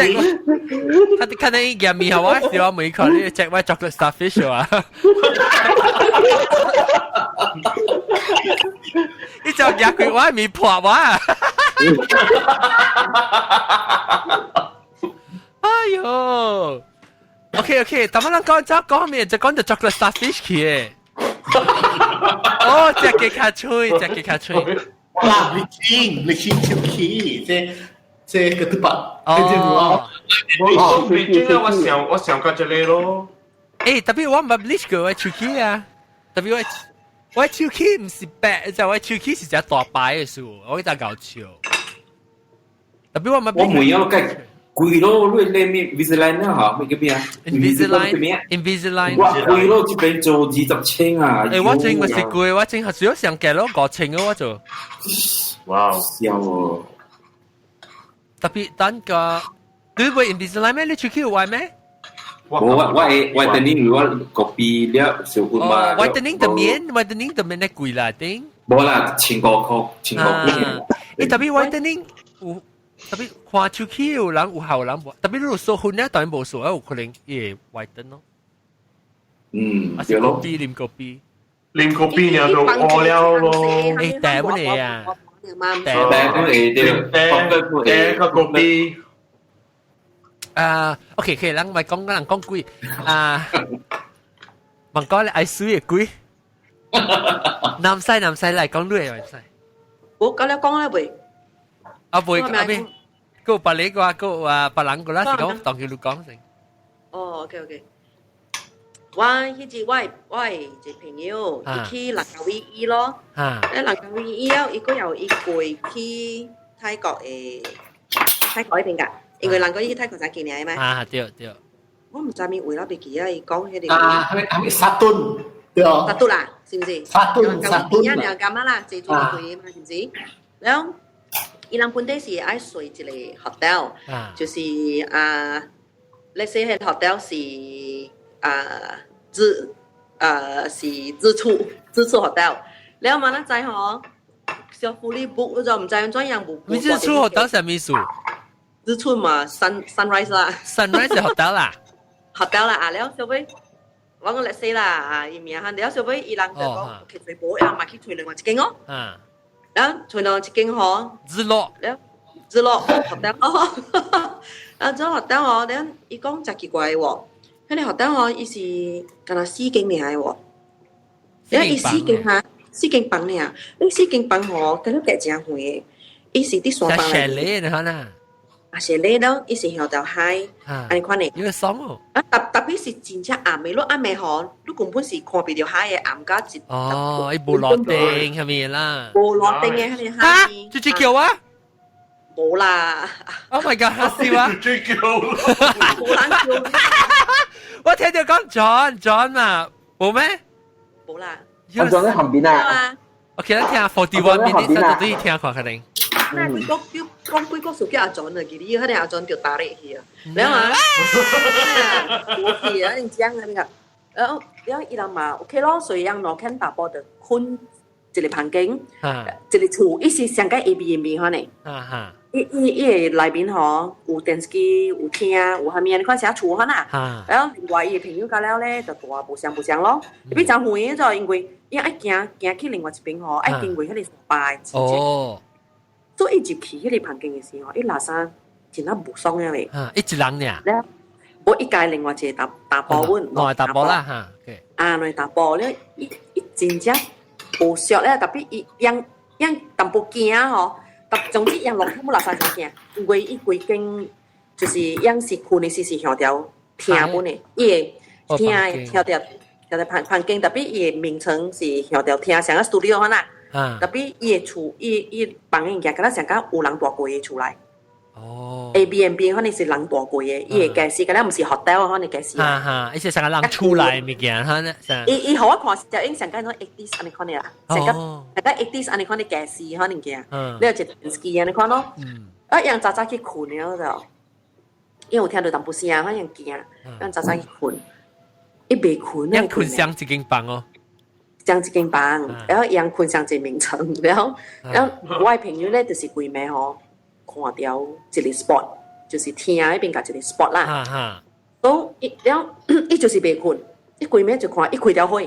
看看你見面好啊？是我每看你整我 chocolate starfish 啊。你就夾佢我面破我。哎喲，OK OK，咱們講講講咩？就講到 chocolate starfish 去嘅。哦，隻雞較脆，隻雞較脆。哇，bleaching bleaching 手氣，這這個都白。哦，我 bleaching 啊，我想過這個咯。誒，特別我毋捌 bleach 過我手氣啊，特別我手氣毋是白，就我手氣是隻大白的數，我記得搞笑。特別我毋捌。我每樣計貴咯，你你咩 Invisalign 啊嚇？咩叫咩啊？Invisalign，Invisalign。我貴咯，這邊做20千啊！誒，我整咪是貴，我整係主要上計咯，5千個我做。哇！笑哦。特別等個，你會 Invisalign 咩？你出去玩咩？我 whitening 我 copy 了小款嘛。 whitening 的面，whitening 的面咧貴啦，頂。無啦，1500塊，1500塊。誒，特別 whitening 有。特別看手氣有人有效，人無。特別你有數分咧，當然無數，有可能伊會 whiten 咯。嗯，對咯。啉個啤，啉個啤你就餓了咯。誒，茶乜嘢啊？茶乜嘢對？茶個啤。啊，OK OK，咱咪講，咱講鬼啊，問講你愛水的鬼。南西南西來講你會使。我講了講了未？啊，袂啊邊，閣有別個個，閣有啊別人個啦，是講當佢你講先。哦，OK OK。我彼日我的一個朋友，伊去蘭卡威伊咯。啊。咧蘭卡威伊了，伊閣又伊過去泰國的泰國彼邊㗎，因為蘭卡威伊泰國才幾年嘛。啊，對對。我毋知物為了袂記啊，伊講彼個。啊，係咪沙頓？對哦。沙頓啦，是毋是？沙頓沙頓。一兩咁啊啦，濟做過嘛，是毋是？了。伊人本底是愛睡一個 hotel，就是啊，let's say 彼 hotel 是啊日啊是日出日出 hotel，了嘛咱知吼，小福利 book 就毋知按怎樣無。你日出 hotel 啥物意思？日出嘛，sunrise 啦。 sunrise hotel 啦。 hotel 啦，啊了小尾，我講 let's say 啦，啊伊名漢了小尾，伊人就講去揣無，伊人嘛去揣另外一間哦。然後揣另外一間吼。日落。了日落 hotel，啊，這 hotel 吼，了伊講真奇怪喎，彼個 hotel 吼，伊是敢若四間爾的喎，了伊四間哈，四間房爾，你四間房吼，敢若隔真遠的，伊是佇山房內。斜咧，你啊是咧了，伊是向條海，按呢款的。有爽哦。啊，特特別是真正暗的，你暗的吼，你根本是看袂著海的，暗甲一。哦，伊無落燈係咪啦？無落燈的彼个海邊。這隻叫啊？無啦。 Oh my god！嚇死我！這叫。無人叫。我聽到講 John John 嘛，無咩？無啦。我 John 喺旁邊啊。 OK，咱聽 41 minutes，咱就對聽看可能。那幾個叫講幾個數叫阿 John 啊，記得彼个阿 John 就打你去啊，了啊，我去啊，你講啊那個，然後然後伊人嘛 OK 咯，所以讓兩間查埔就睏一个房間，一个厝，伊是上蓋 A B N B 款的。伊伊伊个內面吼有電視機，有廳，有啥物啊？你看啥厝款啊？然後另外伊个朋友甲了咧，就蹛無相無相咯。比較遠就因為伊愛行行去另外一邊吼，愛經過彼個山的親戚。所以伊入去彼個房間的時候，伊垃圾真啊無爽了咧。啊，伊一人爾。我伊家另外一個查查埔阮。兩個查埔啦哈。啊，兩個查埔咧，伊伊真正無熟咧，特別伊樣樣淡薄驚吼。總之，樣落去無垃圾真驚，因為伊規間就是樣是睏的時是向條廳本的，伊會廳向條向條房房間，特別伊的名稱是向條廳，像個 studio 款啦。特別伊的厝，伊伊房間物件，敢若像敢有人蹛過的厝內。哦。 A B N B 可能是人蹛過的，伊的家私，敢若毋是 hotel 可能家私。哈哈，伊是像個人厝內物件，哈呢？伊伊予我看是就應上個種 eighties 按呢款的啦，上個上個 eighties 按呢款的家私可能件，你有一電視機按呢款咯。啊，樣早早去睏了就，因為有聽到淡薄聲，反正驚，樣早早去睏，伊袂睏啊。樣睏上一間房哦。上一間房，然後樣睏上一眠床，然後然後我的朋友咧就是規暝吼。看著一个 spot，就是廳彼邊共一个 spot 啦。都伊了，伊就是袂睏，伊規暝就看，伊開著火，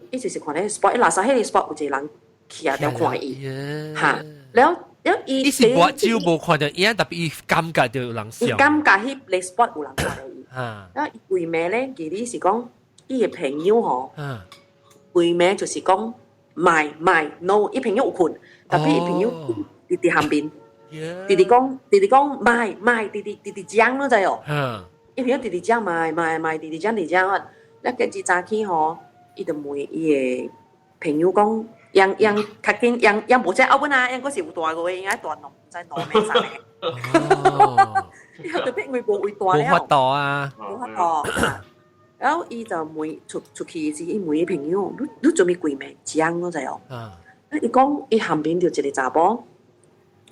伊就是看彼个 spot，伊垃圾彼個 spot 有一個人徛佇看伊，哈，了了伊。伊是目睭無看著伊，特別伊感覺著有人伊感覺彼个 spot 有人看著伊。了伊規暝咧，其實是講伊的朋友吼，規暝就是講莫莫 no，伊朋友有睏，特別伊朋友佇佇旁邊。直直講，直直講，莫莫，直直直直講，你知哦？伊朋友直直講，莫莫莫，直直講，直直講，了隔日早起吼，伊就問伊的朋友講，樣樣較緊，樣樣無遮後本啊，樣閣是有蹛過的，應該蹛兩，毋知兩暝三暝。特別因為無位蹛了。無法度啊！無法度。然後伊就問出出去時，伊問伊朋友，你你做咩規暝講，你知哦？伊講伊旁邊就一个查某。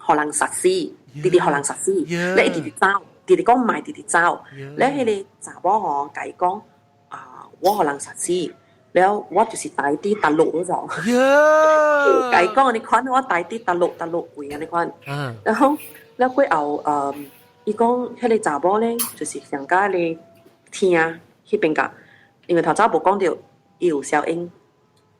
予人殺死，直直予人殺死，你直直走，直直講莫直直走，你彼个查某吼，共伊講啊，我予人殺死，了我就是蹛佇大陸嗰種，共伊講你看我蹛佇大陸大陸位按呢款，然後了過後，伊講彼个查某咧，就是上甲咧廳彼邊甲，因為頭早無講著伊有消音，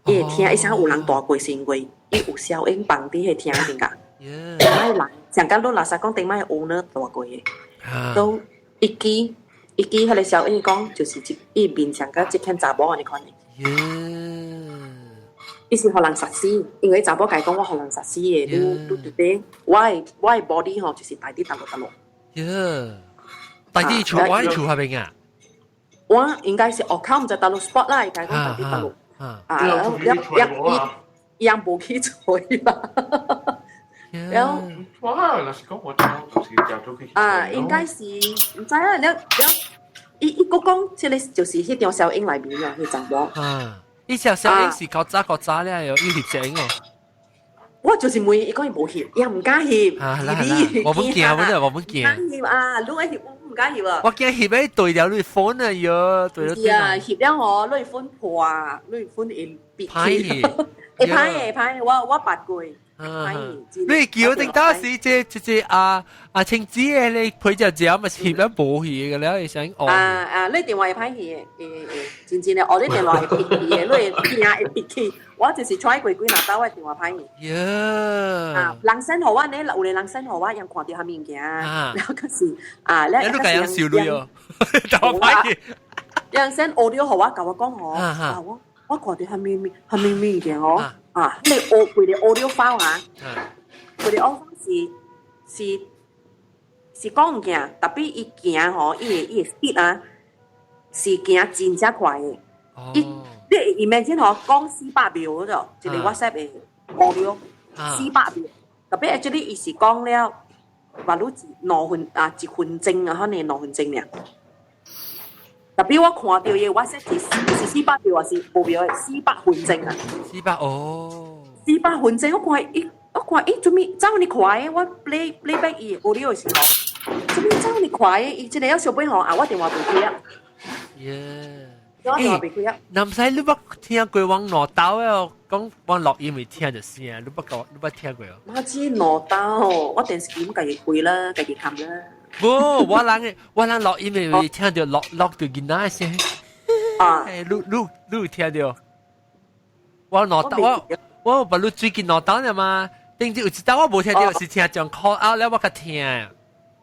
伊會聽伊聲有人蹛過是因為伊有消音放佇彼個廳彼邊甲。頂擺人，上甲你垃圾講頂擺 owner 蹛過的，都一支一支彼个消音講，就是這伊面上甲這片查某按呢款的。伊是予人殺死，因為查某共伊講我予人殺死的，你你佇咧我的我的 body 吼就是蹛佇大陸大陸。耶！蹛佇厝我佇厝彼邊啊？我應該是學口毋知大陸 spot 啦，伊共伊講蹛佇大陸。啊，了了伊伊也無去揣啦。然後，哇！若是講我聽就是食做去。啊，應該是毋知啊，了了，伊伊閣講，這个就是彼張小影內面啊，彼查某。啊，伊隻小影是較早較早了，有伊翕攝影哦。我就是問伊，伊講伊無翕，伊毋敢翕。啊啦啦，我唔驚，我真我唔驚。敢翕啊！你愛翕，我毋敢翕啊。我驚翕咧對了你 phone 啊喲，對了。是啊，翕了吼，你 phone 破啊，你 phone 會變歹去。會歹會歹，我捌過。你叫定當時這這這阿阿青子嘅你陪只只咪翕了無去嘅了，伊想哦。啊啊！你電話會歹去嘅，會會真真嘅，哦，你電話會變去嘅，你會聽會變去。我就是 try 過幾若擺，我電話歹去。啊，人 send 予我呢，有個人 send 予我，人看著啥物物件，然後可是啊，你都咁樣笑女哦，電話歹去。人 send audio 予我，共我講吼，啊我看著啥物物啥物物件哦。啊！你學規個 audio file 啊，規個 audio 是是是講物件，特別伊行吼，伊個 speed 啊，是行真正快的。伊你 imagine 吼，講400秒嗰度，一個 WhatsApp 的 audio 400秒，特別 actually 伊是講了，話你2分啊1分鐘啊，可能2分鐘爾。特別我看著伊 WhatsApp 是是400秒，還是無秒的400分鐘啊？四百哦， 400分鐘，我看伊，我看伊做咩走呢快的？我 play back 伊 audio 的時候，做咩走呢快的？伊這個要小尾吼啊，我電話袂開啊。耶！我電話袂開啊。南西你捌聽過往挪刀的？講往錄音會聽著聲，你捌講你捌聽過哦？我知挪刀，我電視機家己開啦，家己看啦。無，我人錄音會聽著錄錄著囡仔聲。啊！你你有聽著？我挪刀我我捌你最近挪刀了嘛？頂次有一刀我無聽著，是聽將 call out 了，我較聽，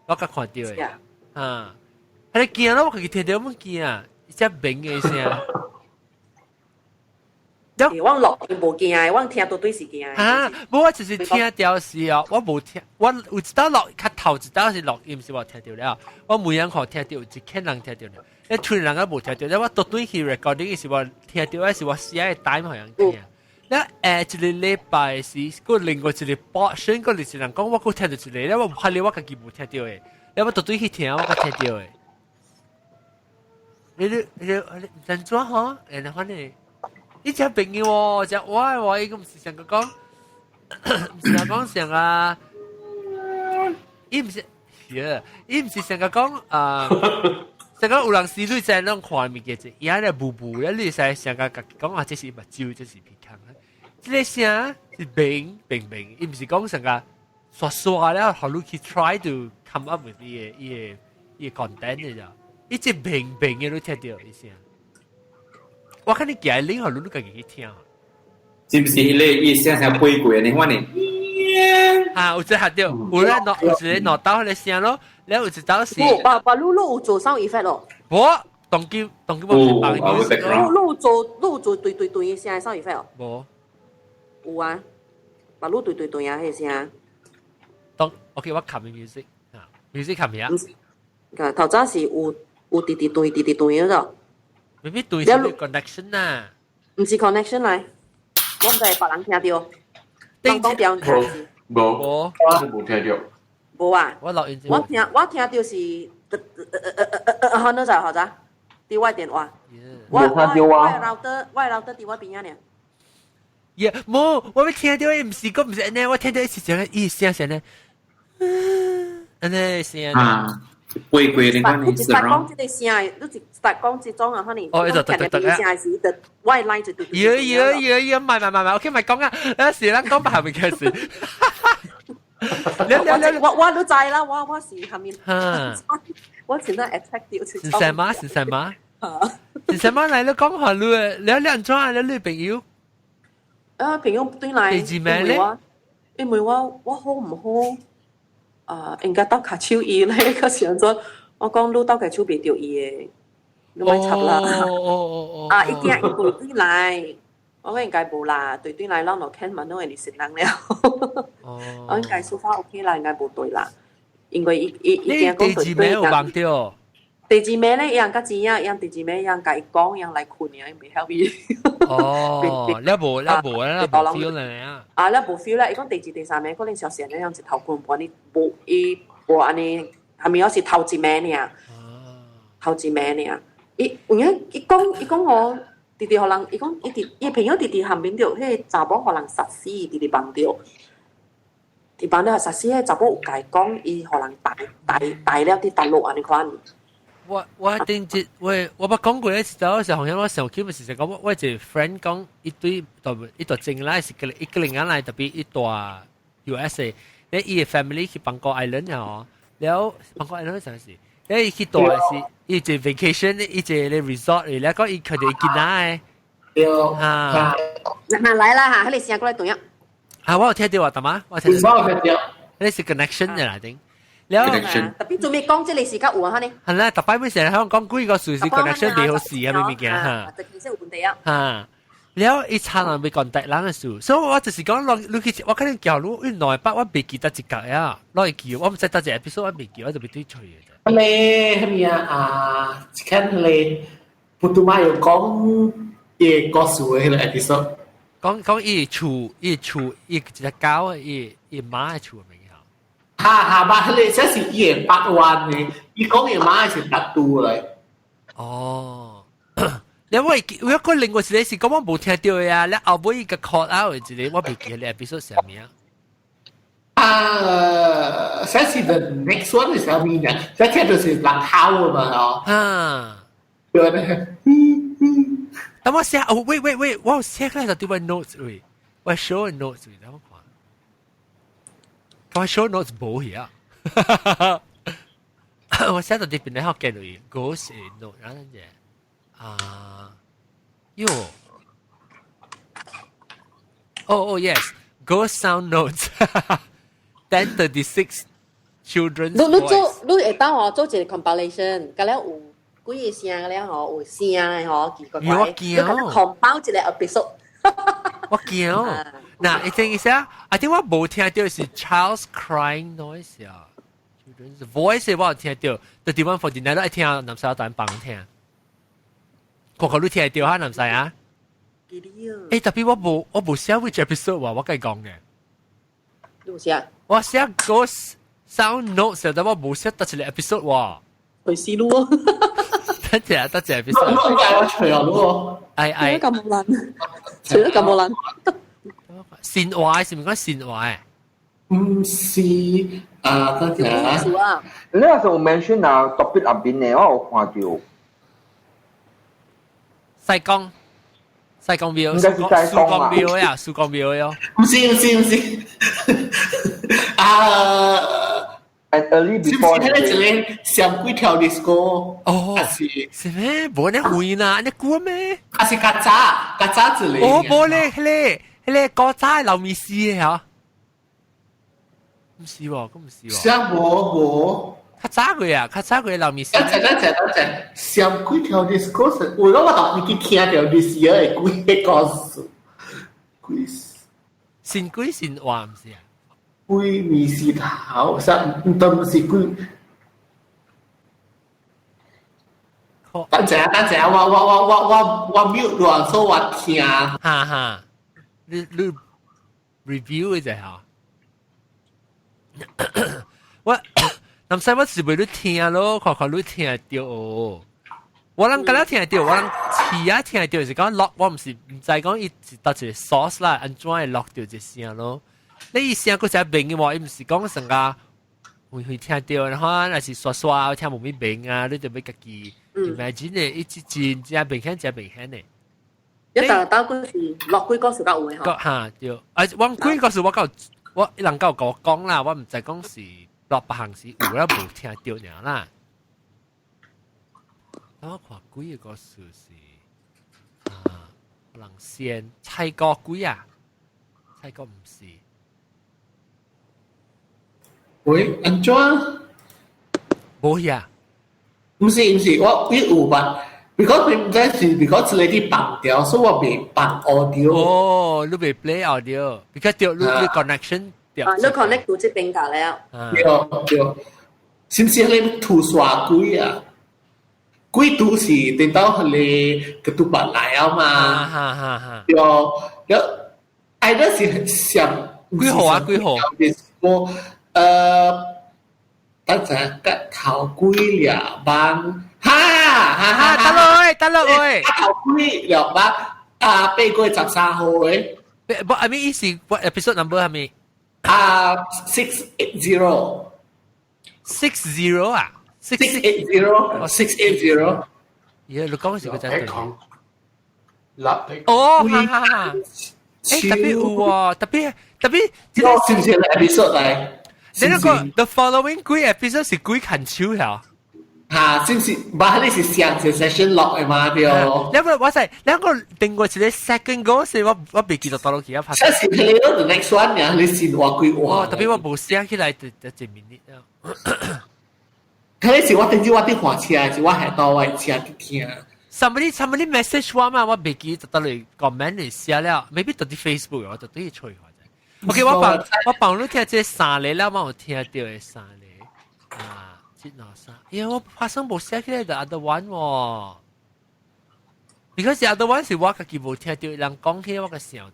我較看著的。啊！彼個驚咯，我家己聽著阮驚，一隻鳴的聲。我錄音無驚，我聽到對是驚。啊！無我就是聽著是哦，我無聽，我有一道錄較頭一道是錄音是我聽著了，我每樣看聽著有一圈人聽著了，一群人都無聽著，了我倒轉去 recording 是我聽著的是我寫的 time 予人聽。了一個禮拜是閣另外一個 portion，閣是人講我閣聽著一個，了我發現我家己無聽著的，了我倒轉去聽我閣聽著的。你你你你怎怎吼？然後呢？你這朋友哦，這我我伊個毋是上個講，毋是講上啊，伊毋是，伊毋是上個講啊，上個有人是你在攏看物件者，伊安尼霧霧咧，你會使上個家己講啊，這是目睭，這是鼻孔，這個聲是明明明，伊毋是講上個刷刷了，予你去 try to come up with 伊個伊個 content 的咋，伊這明明的你聽著伊聲。我看你寄 link，予你家己去聽。是毋是彼個伊聲聲飛過的？你看呢？啊，有一下著，有咧挪，有一個挪刀彼個聲咯，了有一道是。無，把你有做 sound effect 咯。無，當機當機無放 music 你有做，你有做對對對的聲 sound effect 哦？無。有啊，把你對對對啊，彼個聲。當 OK，我撳 music 啊，music 撳咩啊？頭早是有有滴滴對滴滴對嗰度。未必對是 connection 啊。毋是 connection 來，我毋知別人聽著。人講掉聽。無，我無聽著。無啊。我錄音。我聽著是，好，你就好咋？佇我電話。無聽著啊。我 router 佇我邊仔爾。耶，無，我欲聽著伊毋是講毋是按呢，我聽著是啥伊聲聲呢？按呢聲。啊。飛過你看你一講這個聲，你一講這種啊，可能哦，一就聽到聲時，就我的 line 就對。耶耶耶耶，唔係唔係唔係，OK，咪講啊，有時咱講白後面嘅事。我都知啦，我是下面，我前陣 attack 掉。是什麼？是什麼？是什麼來？你講下你，你你按怎啊？你你朋友？啊，朋友對來，第二名咧？因為我好唔好？啊，應該鬥跤手伊咧，個時陣我講你鬥跤手袂著伊的，你莫插啦。哦哦哦。啊，伊驚伊對對來，我講應該無啦，對對來，咱就看嘛，攏會是人了。哦。我應該說法 OK 啦，應該無對啦，因為伊伊伊驚講第二名有望著。第二名咧，伊人較知影，伊人第二名伊人共伊講，伊人來困，伊袂曉伊。哦，你無你無你無 feel 咧啊！啊，你無 feel 咧？伊講第二、第三名可能小賢咧，樣一頭困無呢，無伊無按呢，係咪我是頭一名爾？頭一名爾。伊有影伊講伊講我直直予人，伊講伊佇伊朋友直直含面著，彼個查某予人殺死，直直夢著。一般咧，實時咧查某有共講，伊予人帶帶帶了佇大陸按呢款。我頂節我捌講過一次，就時候我上期咪是就講我一個 friend 講一對一段正來是個一個人來特別一段 USA，你伊個 family 去 Pangkor Island 哦，了 Pangkor Island 啥事？你去住是伊一個 vacation，伊一個 resort，你講伊佢哋見仔對啊，嗱來啦嚇，彼个聲過來對啊。啊，我有聽到啊，大媽，我聽到，我有聽到，彼是 connection 嘅啦，頂。了，特別做咩講這個時較有啊？呢？係啦，特別咪成日香港講幾個數是 connection 未好事啊，咩物件嚇？就其實有問題啊。嚇！了，伊差人被講大人嘅事，所以我就是講，落你去，我肯定叫你，因為200我未記得一格呀，攞去記，我毋知得一個 episode 我未記，我就未對吹嘅。咧，咩啊？啊，看咧，普通話有講伊個故事嘅彼个 episode，講講伊厝，伊厝，伊一隻狗，伊伊媽嘅厝名嚇。哈哈，嘛，彼个這是伊個八萬嘅，伊講伊媽是達都來。哦。你我我個另外一個是講我無聽到的啊，你後尾伊個 call out 一個，我袂記得 episode 啥物啊。啊，這是 the next one 是啥物呢？這聽就是人哭嘛，哦。啊。對咧。等我寫，哦，喂喂喂，我有寫起來就對我 notes 位，我 show notes 位，等我看。我 show notes 無去啊。我寫到這邊咧，好見位，ghost note，然後啫。啊，喲，哦哦，yes，ghost sound notes，10:36 children's 你你做你會當吼做一個 compilation，甲了有幾个聲了吼，有聲的吼，奇怪怪，我驚，你 compile 一個 episode。我驚，嗱，你聽一下，I think 我無聽到是 child's crying noise 啊，children's voice 我有聽到，31:49愛聽南西等幫聽。個個都聽到哈，南西啊？欸，特別我無寫 which episode 話，我共你講嘅。你有寫？我寫 ghost sound notes，但我無寫佗一个 episode 喎。回思路。等陣，等陣 episode。我除啊，咯。哎哎。咁冇難，除得咁冇難。善話是唔講善話？唔是啊，等陣啊。你那時候 mention 啊，topic 入邊嘅，我有看到。西貢，西貢廟，應該是西貢啊。蘇公廟呀，蘇公廟喲。唔是唔是唔是，啊，and early before 是唔是彼個一个上幾條 disco？哦，是是咩？無呢會啦，你估咩？還是較早較早一個？哦，無咧，彼个彼个古早老米絲的嚇，毋是喎，咁毋是喎。上無無。較早過啊，較早過老米絲。等陣等陣等陣，上幾條 disco 是，我我特別去聽到歷史的幾个故事。鬼神鬼神話毋是啊？鬼迷失頭，啥都毋是鬼。等陣等陣，我我我我我我 mute 落，所以我聽。哈哈，你你 review 一下嚇。我。南西我是袂你聽咯，看看你聽著哦。我人敢若聽著，我人試啊聽著是講錄，我毋是毋知講伊是佗一个 source 啦，按怎會錄著這聲咯。你伊聲閣才明嘅無？伊毋是講成個會會聽著，然後若是刷刷聽無咩明啊，你就欲家己 imagine 的，伊真真明顯，真明顯的。一到到嗰時落幾個時間有的吼。嚇對，啊，我幾個時我夠我人夠共我講啦，我毋知講是。落別項是有啦，無聽著爾啦。我看幾个故事是啊，人先猜歌鬼啊，猜歌毋是。喂，按怎？無去啊？毋是毋是，我有捌，because 毋知是 because 這个佇放掉，所以我袂放 audio。哦，你袂 play audio，because 著你你 connection。啊，你 connect 到這邊架了。對對，是毋是彼个吐沙鬼啊？鬼都是等到彼个個嘟來啊嘛。哈哈哈。對，了，哎，那是上幾號啊？幾號？我等陣個頭鬼了幫，哈哈哈！得落喂，得落喂，頭鬼了幫啊，8月13號的。不，I mean 伊是 episode number 係咪？啊，680。 60 啊，680，680。耶，你講是個真對。六哦，哈哈哈！誒，特別有喎，特別特別，這個是唔是 episode 嚟？你那個 the following 幾 episode 是幾近手呀？嚇，是唔是？把你是上次 session 落嘅嘛對？兩個我係兩個定過一個 second go 是我未記得到落去啊拍。這是你 the next one 呀，你先話幾話？哦，特別我無寫起來就就一 minute 啊。佢是我頂住我啲火車，是我係到我車去聽。 Somebody message 我嘛，我未記得到嚟 comment 嚟寫了，maybe 到啲 Facebook 我就對佢吹下啫。OK，我幫你聽這三個了，我有聽到的三個啊，這兩三，因為我發生無寫起來的 other one 喎。Because the other one 是我家己無聽到，人講起我個想，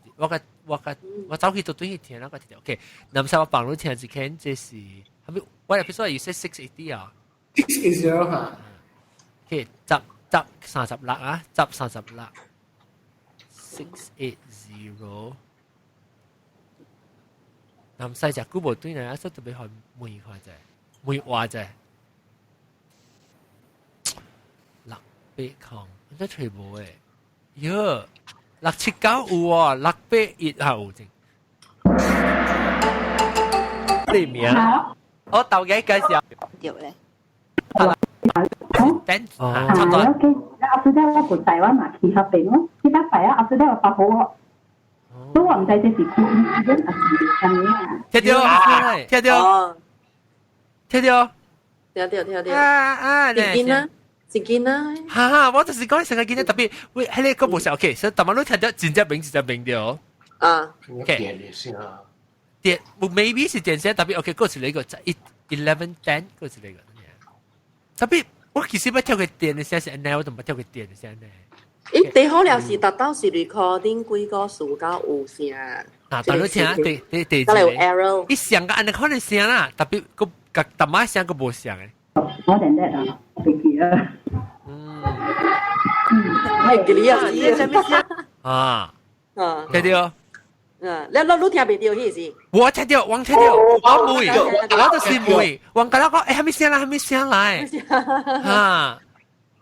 我走去到對去聽，那個聽到。OK，那麼我幫你聽一聽，這是係咪？我 episode 要 say 680 啊，680 嚇。 OK，10十36啊，1036，680。南西隻股無對呢，所以特別去問看者，問話者。六八空，這揣無誒，喲，679有喎，681也有正。你名？我豆嘅介紹。對咧。等，差唔多。啊，OK，阿叔咧，我過台灣嘛去迄邊咯，去搭擺啊，阿叔咧我發好我，所以我毋知這是 coincidence 還是啥物啊。聽到，聽到，聽到，聽到聽到。啊啊！是囡仔，是囡仔。哈哈，我就是講成個囡仔特別，喂，迄個個無是 OK，所以逐擺你聽到真正名真正名對。啊，OK。電的聲。電，maybe 是電聲特別 OK，嗰是呢個一 11:10，嗰是呢個。特別我其實捌聽過電的聲是按呢，我都捌聽過電的聲呢。伊第好了是達到是 recording 幾個數到有聲。啊，但你聽第第第得有 error。伊上個按呢可能聲啦，特別個甲淡仔聲個無像的。我定得啊，袂記啊。嗯。係記你啊！啊。啊。聽到。嗯，你你你聽袂到彼是？我聽到，我聽到，我問，我就是問，我甲我講，欸，啥物聲來，啥物聲來？哈！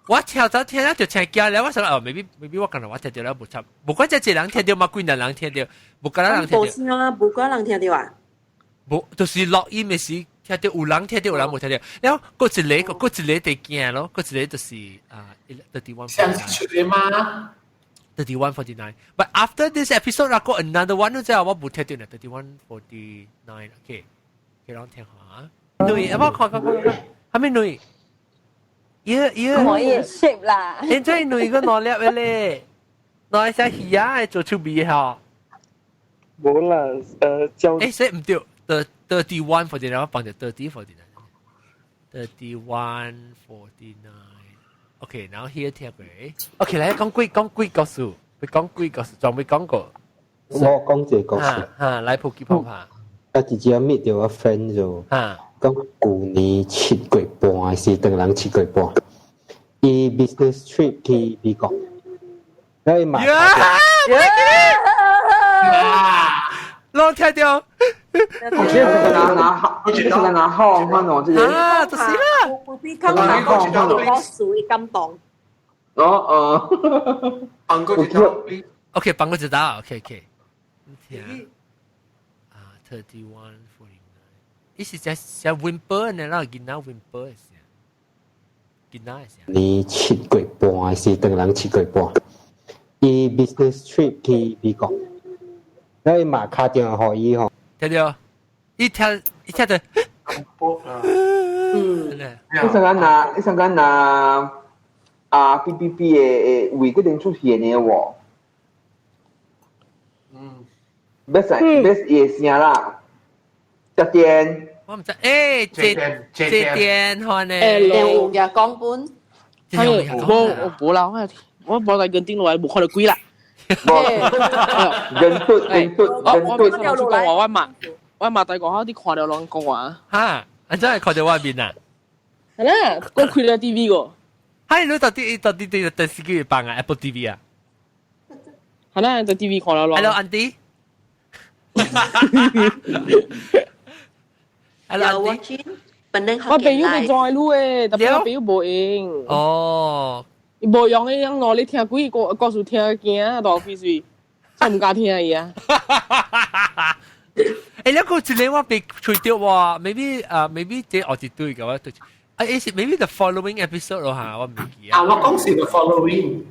我跳走聽了就聽驚了，我想哦，maybe maybe 我剛才我聽到了無錯，無管這一個人聽到嘛，幾個人聽到，無幾個人聽到。無聲啊，無幾人聽到啊？無，就是錄音的時聽到有人聽到，有人無聽到。然後閣一個，閣一個佇驚咯，閣一個就是啊，31。上次出的嗎？ 31:49. But after this episode, 我個 another one 就我無聽到呢。31:49. Okay, 給人聽下。女，阿媽看看看看，係咪女？耶耶，可以 shape 啦。現在女個攞粒嘅咧，攞一隻魚啊，做出味嚇。冇啦，教。誒，所以唔對，31:49，我放就 30:49。31:49. OK，然後here 聽過。OK，來講幾講幾個數，會講幾個數，仲未講過。我講這個故事。哈，來普及普下。啊，直接meet 到個 friend 就講舊年7月半是當人7月半，伊 business trip 去美國，你嘛？攏聽到。我記得拿拿，我記得拿號換哦，這個。啊，就是啦。比較拿號我屬於感動。哦哦，放過一道。 OK，放過一道，OK OK。聽啊，31:49，伊是只只 whimper 呢，啦，囡仔 whimper 的聲，囡仔的聲。年7月半是當人七月半，伊 business trip 去美國，你嘛敲電話予伊吼。聽到？一聽一聽到。嗯。你上間拿，你上間拿啊 B B B 的的位決定出現的喎。嗯。別使別伊的聲啦，接電。我唔知，欸，這這電話呢？欸，有嘅講本。無我無啦，我我無來跟頂落來，無看到鬼啦。人嘟人嘟我我我講話我嘛，我嘛在講下，你看到人講話。哈，你真係看到外面啊？係啦，我開了 TV 個。係你到底到底對電視機放啊？Apple TV 啊？係啦，在 TV 看到。 Hello，Auntie。有 watching 本能我朋友被載路誒，特別我朋友無用。哦，伊無用的，樣咯，你聽幾個故事聽驚到飛水，真毋敢聽伊啊。欸，你個一個我被吹掉喎，maybe 啊，maybe 這我一對嘅我對，啊，是 maybe the following episode 咯嚇，我唔記啊。啊，我講是 the following。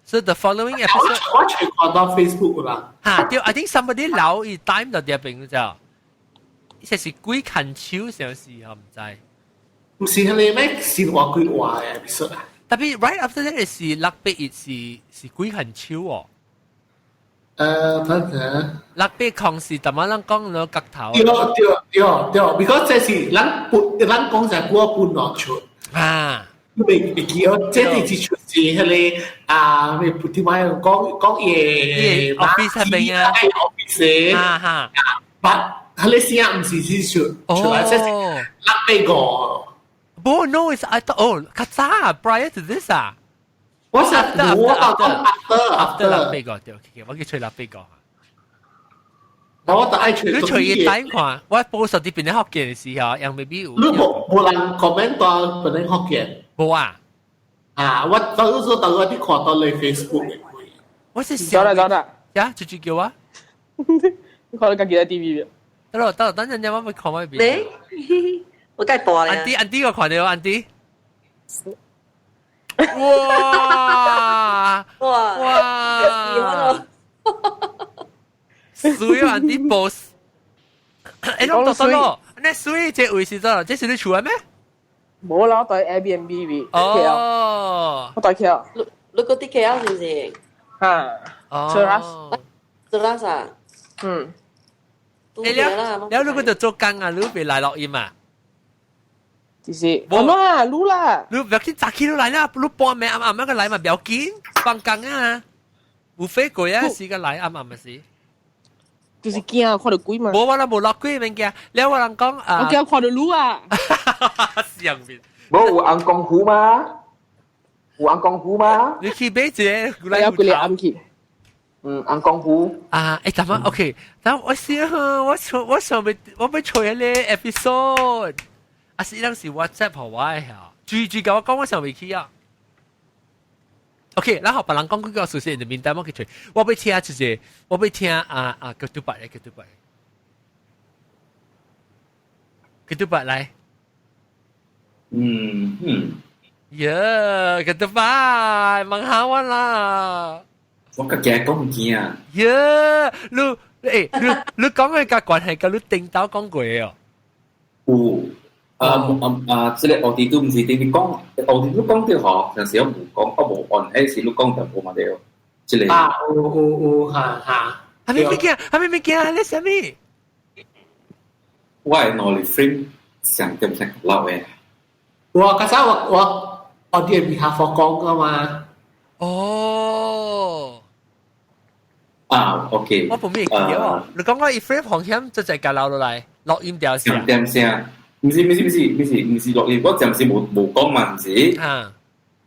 So the following episode，我隨看到 Facebook 啦。嚇，對，I think somebody 留伊 time 到啲邊就，這是鬼牽手上是我唔知。唔是係你咩先話鬼話嘅 episode 啊？特別 right after that 是6月1是鬼牽手哦。等陣。六八空是，淡仔咱講了角頭。對對對對，because 這是咱半，咱講就過半落出。啊。你未會記哦？這第一出是彼個啊，咩菩提媽講講伊 office 那邊啊，office 哈哈。但彼個聲毋是這出出來，這是685。不，no，it's I thought oh，較早 prior to this 啊。我是我講 after after 685對，我去吹685。我就愛吹。你吹伊等看，我報實啲變咗福建嘅時候，樣 maybe 有。你無無人 comment 到變成福建？無啊。啊！我早說到我啲看到你 Facebook 嘅。我是走啦走啦。呀，直接叫我。你看到家己喺 TV 得咯，得，等陣間我會看我邊。你，我梗係播啦。 Auntie auntie 我看到 auntie。哇！哇！哇！水啊，auntie boss。欸，攏到咯，你水這位是咋？這是你厝的咩？無啦，我佇 Airbnb 位。哦。我佇 KL。你你嗰啲 KL 是唔是？嚇。哦。 Cheras。 Cheras 啊？嗯。欸，了了，你嗰度做工啊？你袂來錄音啊？就是我啦，你啦，你不要緊，早起都來啦，你半暝暗暗那個來嘛，不要緊，放工啊，無非過啊，時間來暗暗嘅事。就是驚看到鬼嘛。無我啦，無落鬼免驚，了我人講啊，我驚看到你啊。上面。無有紅功夫嗎？有紅功夫嗎？你去買一個，來幾個暗去。嗯，紅功夫。啊，欸，咱們 OK，但我先我我想欲我欲揣彼个 episode。啊是當時 WhatsApp 予我的嚇，注注共我講我想袂起啊。OK，然後別人講幾個事實，面單我去揣，我欲聽就是，我欲聽啊啊，ketupat 來 ketupat， ketupat 來。嗯嗯。耶，ketupat，問下我啦。我家己講唔見啊。耶，你欸，你你講的佮關係，佮你頂頭講過的哦。有。啊啊啊！這个奧迪都毋是頂你講，奧迪都講著吼，但是我無講，我無按，彼時你講就無嘛對。這个啊，有有有，哈哈。啥物物件？啥物物件？你啥物？我的腦力 frame 上點上老的。我剛才我我我啲係下課講噶嘛。哦。啊，OK。我無咩記哦。你講我一 frame 風險就在共留落來，錄音掉聲。點聲？毋是毋是毋是毋是毋是錄音，我暫時無無講嘛，毋是。啊。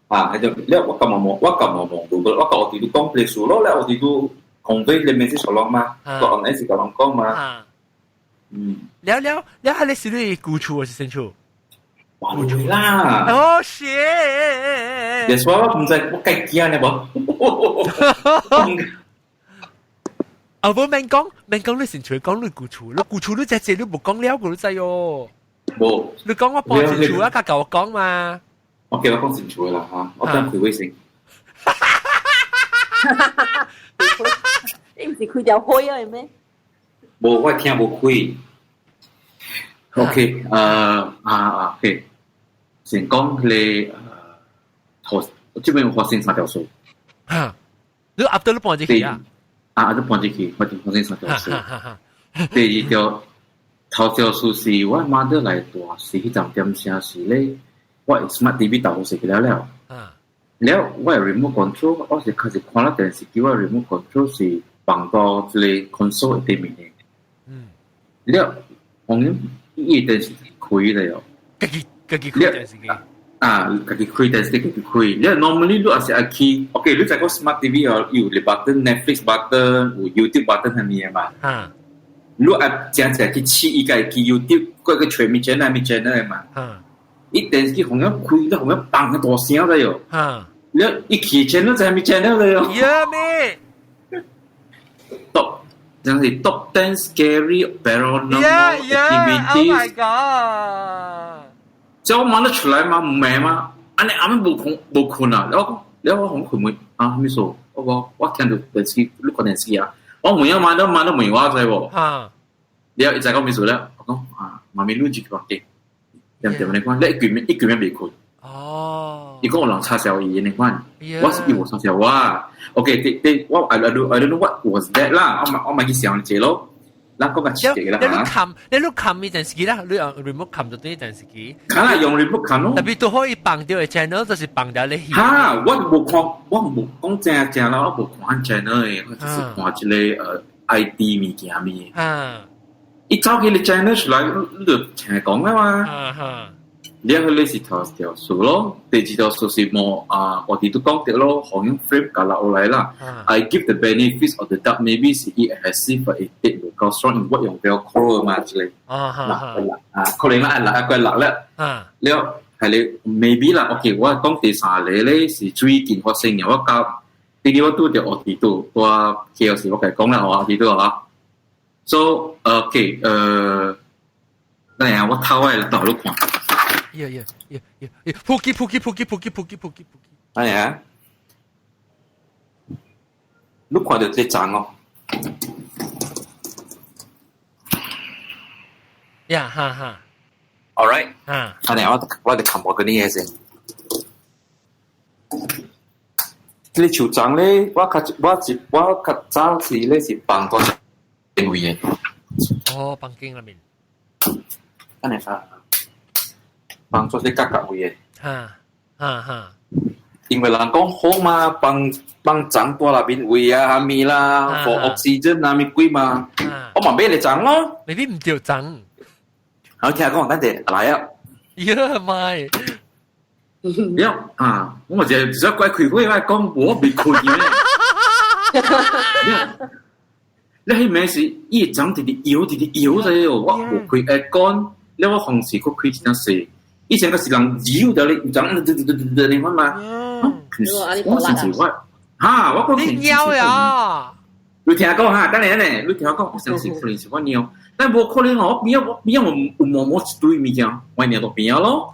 啊，係就了我咁忙，我咁忙忙到個，我甲我哋都講別數咯，了我哋都 convey 你 message 予人嘛，個按時共人講嘛。嗯。了了了，係你是你舊厝還是新厝？哇啦！哦，shit！ That's why 我毋知我計驚呢無。啊，無免講，免講你新厝，講你舊厝，你舊厝你只只你無講了，個你知喲。無。你講我搬新厝啊，佮共我講嘛。我叫我講新厝啦嚇，我等開微信。你毋是開條火啊？咩？無，我聽無開。OK，啊啊 OK，先講彼個頭，這邊有發生三條數。哈，你 after 你搬進去啊？啊，你搬進去，發生發生三條數。第二條頭條數是我媽的來大時，彼陣點聲是咧，我 smart TV 導好勢了了。了，我的 remote control，我是開始看了電視機，我 remote control 是放到這个 console 對面的。嗯。了，我伊電視開了喲。家己家己開電視機。啊，家己開電視家己開。了，normally 你也是愛去，OK，你知個 smart TV 哦，有個 button Netflix button，有 YouTube button 係咩嘛？啊。你愛正正去試伊家去 YouTube 過去揣物 channel 物 channel 嘛。伊電視機紅一開，都紅一砰個大聲了喲。你一起 channel 就係物 channel 了喲。呀咩？Top，真係 top 10 scary paranormal activities。 Oh my god！即我問得出來嘛？唔係嘛？按呢阿妹無困無困啊！你我紅佢問啊，咩數？我聽到電視，你看電視啊！我問啊問都問都問我知無？你一再講咩數咧？我講啊，媽咪你住房間，點點你看，你一句面一句面未困。哦。伊講有人插銷伊，你看，我是伊無插銷我。OK，對對，我 I don't know what was that 啦，我嘛去想一下咯。咱講個細個啦。你你冚，你冚伊電視機啦，你用 remote 冚就對電視機。梗係用 remote 冚咯。特別都可以放掉嘅 channel，就是放掉你。哈，我無看，我無講正正啦，我無看 channel 嘅，我就是看這個ID 物件物。伊走去你 channel 出來，你就聽講啦嘛。你迄個是頭條數咯，第二條數是無啊，我哋都講到咯，紅用 frame 加落來啦。I give the benefits of the doubt, maybe 是伊 adhesive 會跌無夠 strong，因為我用 Velcro 嘛，之類。嗱啊，可能啦，落一個落咧。了係你 maybe 啦，OK，我講第三個咧是最近發生嘅，我教第二我拄著學弟拄，我 K 時我甲講啦，學弟拄啊。So OK，等下我頭位倒你看。呀呀呀呀呀！撲擊撲擊撲擊撲擊撲擊撲擊撲擊！哎呀，你看到這張哦？呀哈哈！All right，啊，阿你我哋冚我嗰啲嘢先。這個樹樁咧，我較早時咧是放多定位嘅。哦，房間裏面。按呢啊。放做啲角角位嘅。哈哈哈。因為人講好嘛，放放欉大內面位啊，蝦米啦，for oxygen 啊，咪鬼嘛。我嘛買嚟欉咯。你啲唔掉欉。好，聽講等陣來啊。呀媽！呀啊！我就只怪開會，我講我未困嘅。你迄暝是伊欉直直搖直直搖咗喲，我無開 aircon，你我風時閣開一點細。以前個是人搖掉你，欉直直直直你看嘛。我甚至我哈，我講你尿呀！你聽講哈，等下呢，你聽講，我相信可能是我尿，但無可能哦，我邊我邊我有毛毛一堆物件，我尿到邊咯。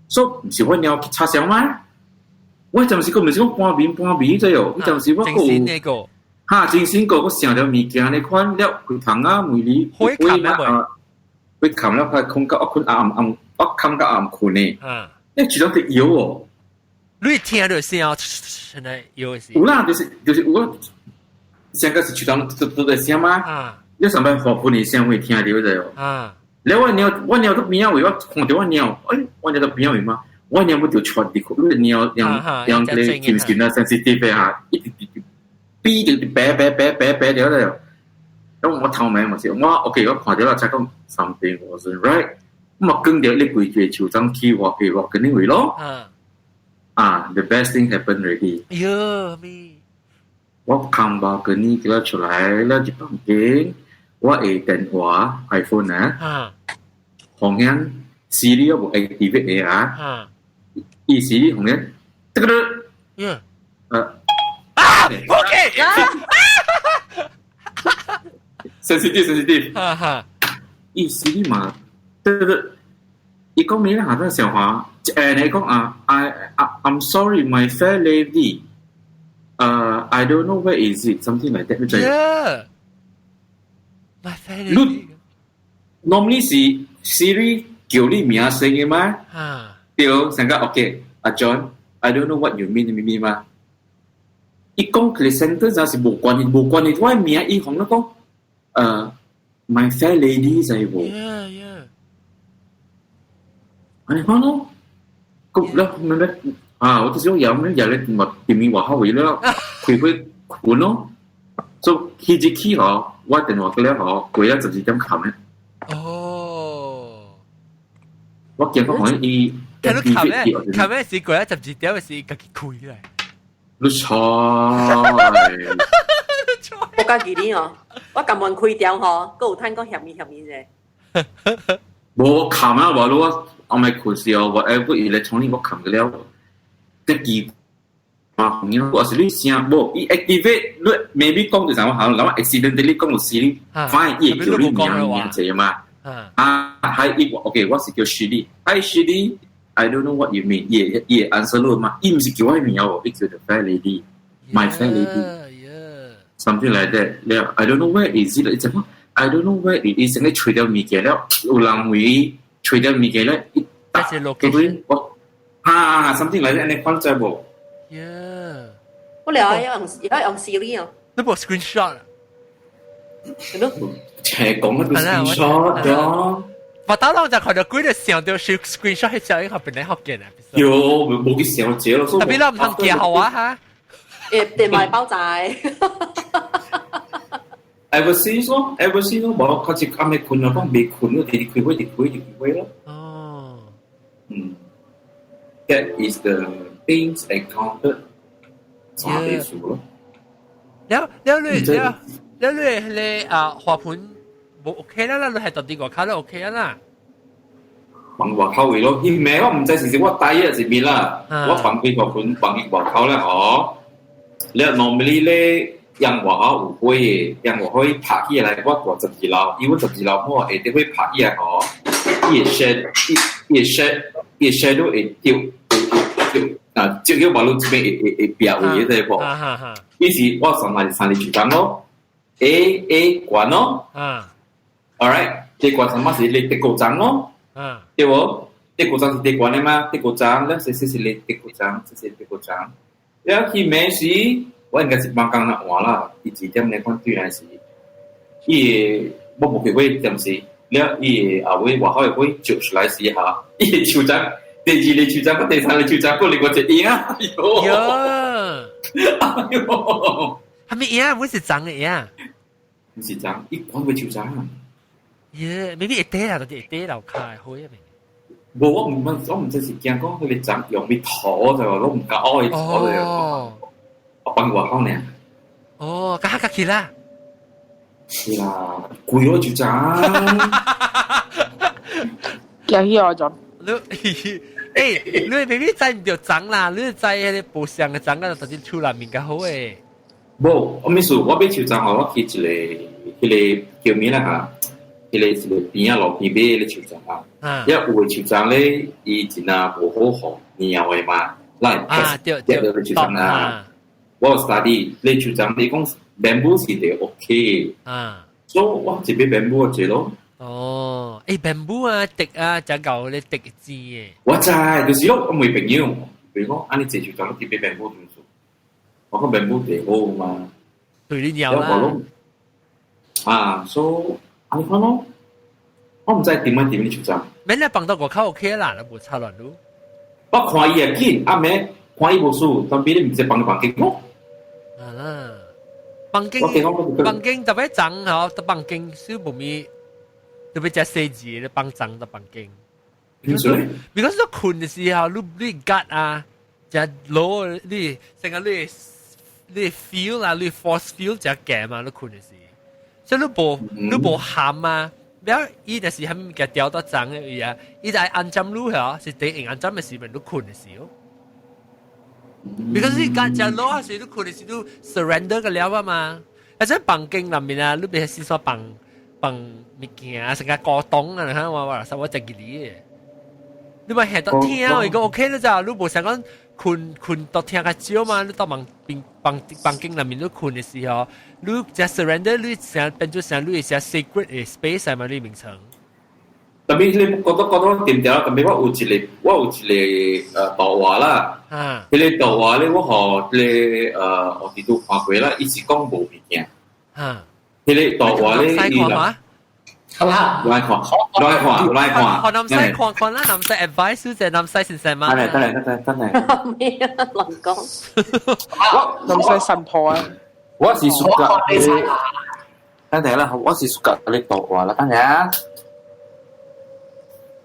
所以毋是我尿去插銷嗎？我暫時講毋是講半面半面這喲，暫時我有哈，精神個我想著物件你看了規窗啊，每日會冚了未？會冚了，佢困覺，我困暗暗，我冚到暗困呢。你一種佇搖哦。你聽到聲，現在搖的是。有啦，就是有，上個是樹叢嘟嘟的聲嗎？你上擺黃昏的聲會聽到這哦。了我尿我尿到邊仔位，我看到我尿，哎，我尿到邊仔位嗎？我尿不就穿佇褲，你尿讓讓個精神啊 sensitive 啊，一直直比就白白白白白了了。咁我頭尾嘛是，我 OK，我看到啦，才講 something wasn't right，咁啊跟著你規個樹叢起我去我跟你位咯。啊，the best thing happened already。喲咪，我看包跟你叫出來了入房間，我的電話 iPhone 啊，紅眼 Siri 我無 activate 的啊，伊 Siri 紅眼，這個，啊，OK， sensitive sensitive，哈哈，伊 Siri 嘛，這個，伊講咩啦？下陣小華，你講啊，I'm sorry, my fair lady。I don't know where is it, something like that. Yeah. My fair lady. Normally 是 Siri 叫你名聲嘅嘛？對，成個 OK，阿 John，I don't know what you mean，明明嘛？伊講佢 sentence 是無關係，無關係，我名伊講咧講，my fair lady 就係無。 Yeah, yeah. 按呢講咯，咁咧咩咩？啊！我就是講有咩日咧，我店面話口位了，開會困咯。所以起一起嗬，我電話過了嗬，過了12點冚咧。哦。我見講可能伊。睇到冚咧，冚咧是過了12點是家己開咧。你錯。我家己哩哦。我撳門開掉嗬，閣有趁講嫌伊嫌伊啫。無我冚啊，無我後尾困時候，我 whatever electronic 我冚個了，得機啊，我是你聲無，伊 activate 你 maybe 講就啥我好，咁 accidentally 講有 Siri，fine，伊會叫你名名字嘛。啊，係伊 OK，我是叫 Siri，Hi Siri，I don't know what you mean，伊伊 answer 你嘛，伊毋是叫我名哦，伊叫 the fair lady，my fair lady。Something like that. 了，I don't know where is it. 你怎麼？I don't know where it is. 你吹掉物件了，有人會吹掉物件了，一打對對？我啊，something like that，你看知無？Yeah。我了要用要用 Siri 哦。你無 screenshot 啊？係咯。斜講一個 screenshot 咗。我當啷就看到幾個上到 screenshot 係上一個邊咧學見啊？有，冇去上這咯。特別咱毋通寄予我哈。誒，電話包仔。 Ever since 咯，ever since 咯，無較一暗暝困啊，講未困咯，直直開火，直開直開火咯。哦。嗯。That is the things encountered 三地數咯。了了你了了你迄個啊花盆無 OK 啦，啦你係到底外口都 OK 啊啦。放外口位咯，因為我毋知是我帶還是咩啦，我放幾個盆放去外口咧，哦。你 normally 咧，用外口有火的，用外口拍起來，我住12樓，因為12樓我下底會拍起來吼，伊會 shade，伊會 shade，伊會 shadow 會掉，會掉，啊，照叫馬路這邊會會會變位的對無？伊是我上來是三日樹樁咯，A A 關咯，alright，這關什麼是你德國樁咯，對無？德國樁是德關的嘛？德國樁，咱這是你德國樁，這是德國樁。了去暝時，我應該是幫工來換啦。伊一點來看對來是，伊我無記過點時，了伊後尾外口會照出來時哈，伊的手掌，第二個手掌，第三個手掌，過另外一個影。哎喲！哎喲！係咪影？唔是長的影。毋是長，伊講個手掌啊。耶，maybe 會底啦，就是會底樓跤好一面。無，我毋我毋知是驚講彼個長用咪塗就，我毋敢愛塗就。我放外口呢。哦，較較起啦。是啦，貴咗就漲。驚起我就。你，欸，你 maybe 知毋著長啦，你知彼個無相的長啊，就是厝內面較好誒。無，我意思，我買樹樁吼，我去一個，彼個叫咩啦嚇？彼個一個邊仔路邊買彼個樹樁啊。因為有的樹樁咧，伊真啊無好予貓的嘛，咱啊對對對，樹樁啊。我有 study，你樹樁你講 bamboo 是得 OK。啊。所以我一買 bamboo 一咯。哦，欸 bamboo 啊，竹啊，真𠢕咧竹子的。我知，就是咯，我問朋友，比如講，按呢坐樹樁，你買 bamboo 就是，我講 bamboo 最好嘛。對你鳥啦。啊，所以按呢款咯，我毋知點樣點樣樹樁。免你放到外口 OK 啦，你無差亂路。我看伊會緊，啊免看伊無事，但比你毋知放房間咯。啊，房間房間特別髒吼，得房間是無咪特別只細字咧放髒的房間。Because 你睏的時候，你你 gut 啊，只攞你成個你你 feel 啊，你 force feel 只夾嘛，你睏的時，所以你無你無喊啊。了伊就是蝦米物件掉到髒的位啊，伊就愛按針擼嗬，是第用按針的時陣你睏的時候。Because 你間只攞啊，時你睏的時你 surrender 個了啊嘛。啊，這房間內面啊，你別是說放放物件啊，成個古董啊，你看我我我真記得。你咪係到聽，如果 OK 了咋？你無想講睏睏到聽較少嘛？你到房房房間內面你睏的時候，你只 surrender，你成變做成你是 sacred 的 space 嘛？你名稱。特別你覺得覺得點點，特別我有一個我有一個圖畫啦，啊，彼個圖畫咧，我予彼個我佇度看過啦，伊是講無物件。啊，彼個圖畫咧，伊啦。好啦，來看，來看，來看。看南西看看啦，南西 advice 就南西先生嘛。等嚟，等嚟，等嚟，等嚟。咩啊？亂講。南西神婆啊！我是屬格，等陣啦，我是屬格你圖畫啦，等陣啊。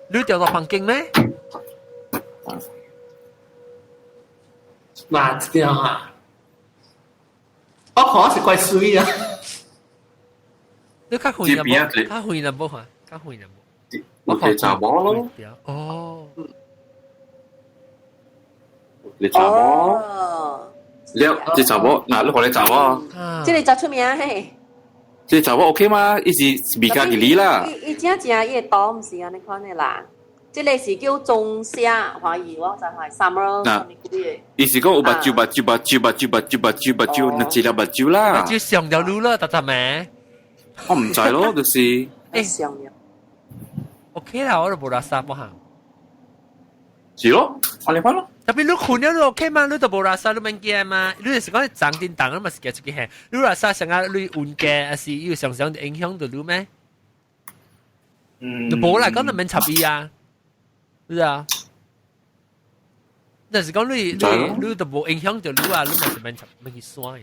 你掉落房間咩？嗱，這樣啊，我看是怪水啊。你較遠啦無？較遠啦無看？較遠啦無？我哋查某咯。哦。你查某？你這查某，嗱，你看你查某。這個真出名嘿。這查某 OK 嗎？伊是未家己理啦。伊真正伊的刀毋是按呢款的啦。這個是叫中夏，懷疑我就係 summer。嗱，伊是講有目睭目睭目睭目睭目睭目睭目睭，那一粒目睭啦。目睭上條路啦，特特咩？我唔知咯，就是。上了。 OK 啦，我都無垃圾冇行。是咯，按呢款咯。特別你困了你 OK 嘛？你都無垃圾，你免驚嘛？你就是講長叮當，你嘛是行出去行。你垃圾上啊，你運嘅，還是有常常影響到你咩？嗯。你無啦，講就免插伊啊，是啊。但是講你都無影響到你啊，你嘛是免插免去刷。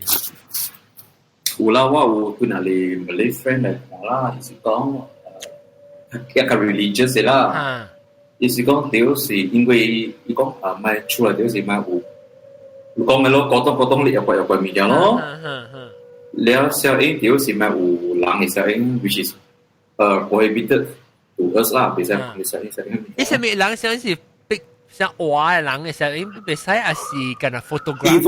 有啦，我有幾若個 Malay friend 來看啦，就是講一個 religious 的啦。伊是講對是因為伊講啊，莫出來對是莫有，有講的咯，廣東廣東你有怪有怪物件咯。了小英對是莫有人的小英，which is prohibited to us 啦，袂使袂使小英。伊啥物人小英是逼像畫的人的小英，袂使還是干那 photograph？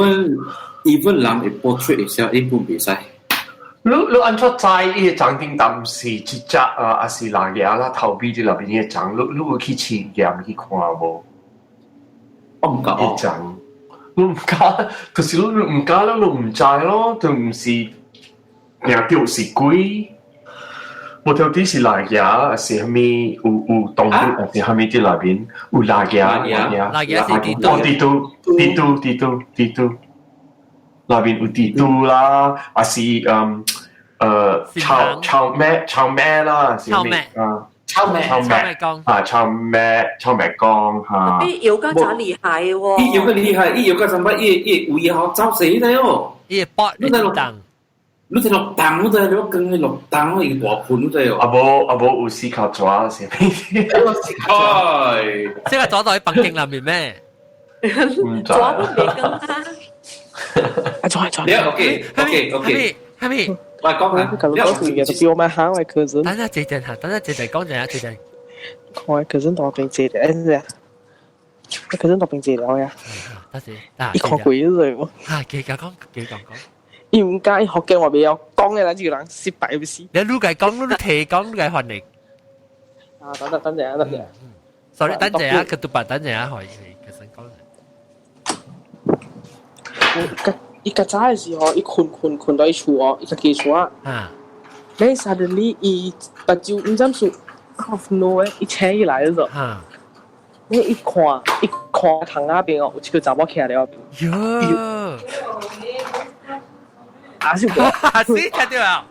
Even 人的 portrait 的小英本袂使。你按怎知伊個長頂當是一隻啊，還是人牙啦頭尾這內邊個長？你有去試驗去看無？我毋敢。伊長，你毋敢，就是你毋敢，你毋知咯，就毋是定著是鬼，無條底是人牙，還是啥物有動物，還是啥物佇內邊有人牙，人牙是地都，地都地都地都地都，內邊有地都啦，還是臭臭咩臭咩啦，臭咩啊？臭咩臭咩啊？臭咩臭咩講嚇？伊搖甲真厲害喎！伊搖甲厲害，伊搖甲什麼？伊伊有伊好走死的哦！伊搏你當，你在落檔，你在你跟你落檔，伊大盆你知哦。啊無啊無有四口抓是咪？哎，這個抓到喺北京內面咩？唔知。抓不袂更啊！啊，抓抓。你 OK OK OK，係咪？喂，講下，佢講佢嘅就叫我買下我 cousin。等下這陣嚇，等下這陣講陣下，這陣。我 cousin 當兵借的，哎我 cousin 當兵借了呀。得先，伊看鬼咗喎。嚇，繼續講，繼續講。伊毋敢，伊福建話袂曉講嘅，咱這個人失敗不是？你愈該講，愈提講，愈該翻譯。啊，等等等陣啊，等陣。 Sorry，等陣啊，佢都白等陣啊，可以，其實講。我伊較早的時候，伊睏睏睏到伊厝哦，伊家己厝啊。啊。你 suddenly 伊目睭毋知是 out of nowhere，伊醒起來咗。啊。你一看，一看窗仔邊哦，有一個查某徛咧。喲。啊是我。是聽到啊？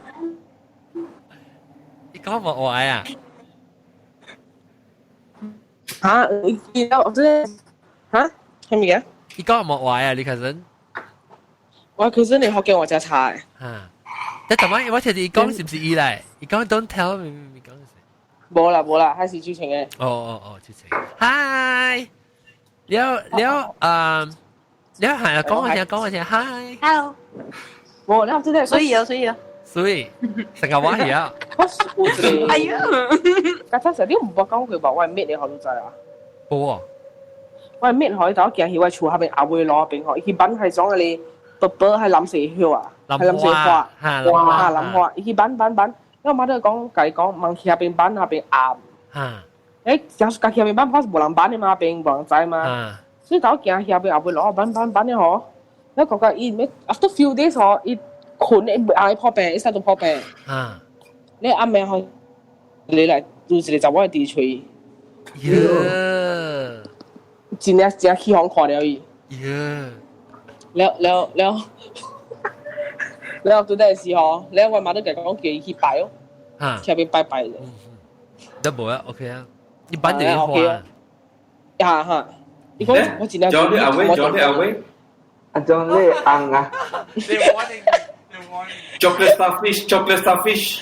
你講無話啊？嚇！伊我這嚇係咪啊？你講無話啊？你其實。我其實你福建話真差的。啊！但頭晚我聽伊講是毋是伊來？伊講 don't tell me，伊講是。無啦無啦，還是劇情的。哦哦哦，劇情。Hi，了了啊，了係啊，講我聽，講我聽，Hi。 Hello。無，了這個。所以啊，所以啊。所以，成個話係啊。我有一個。哎呀！剛才實你毋捌講過吧？我係滅你，予你知啊？無啊。我係滅予伊，頭行去我厝下邊後尾路邊吼，伊去挽係種個。伯伯係藍色葉啊，係藍色花，花藍花，伊去挽挽挽，我媽都講，共伊講，望去遐邊挽遐邊暗。欸，假使家去遐邊挽，我是無人挽的嘛，邊無人知嘛。所以頭行去遐邊後尾路，挽挽挽的吼，我覺覺伊咩？After few days 吼，伊睏伊袂愛破病，伊使都破病。你暗暝吼，你來有一個查某佇喙。喲！真正真起哄看了伊。喲！了了了，了拄才時吼，了我媽都共講叫伊去拜哦，去遐邊拜拜者。得無啊？OK 啊，一般就花。哈哈，伊講我真正。叫你阿威，叫你阿威。啊，叫你紅啊。 Chocolate starfish, chocolate starfish。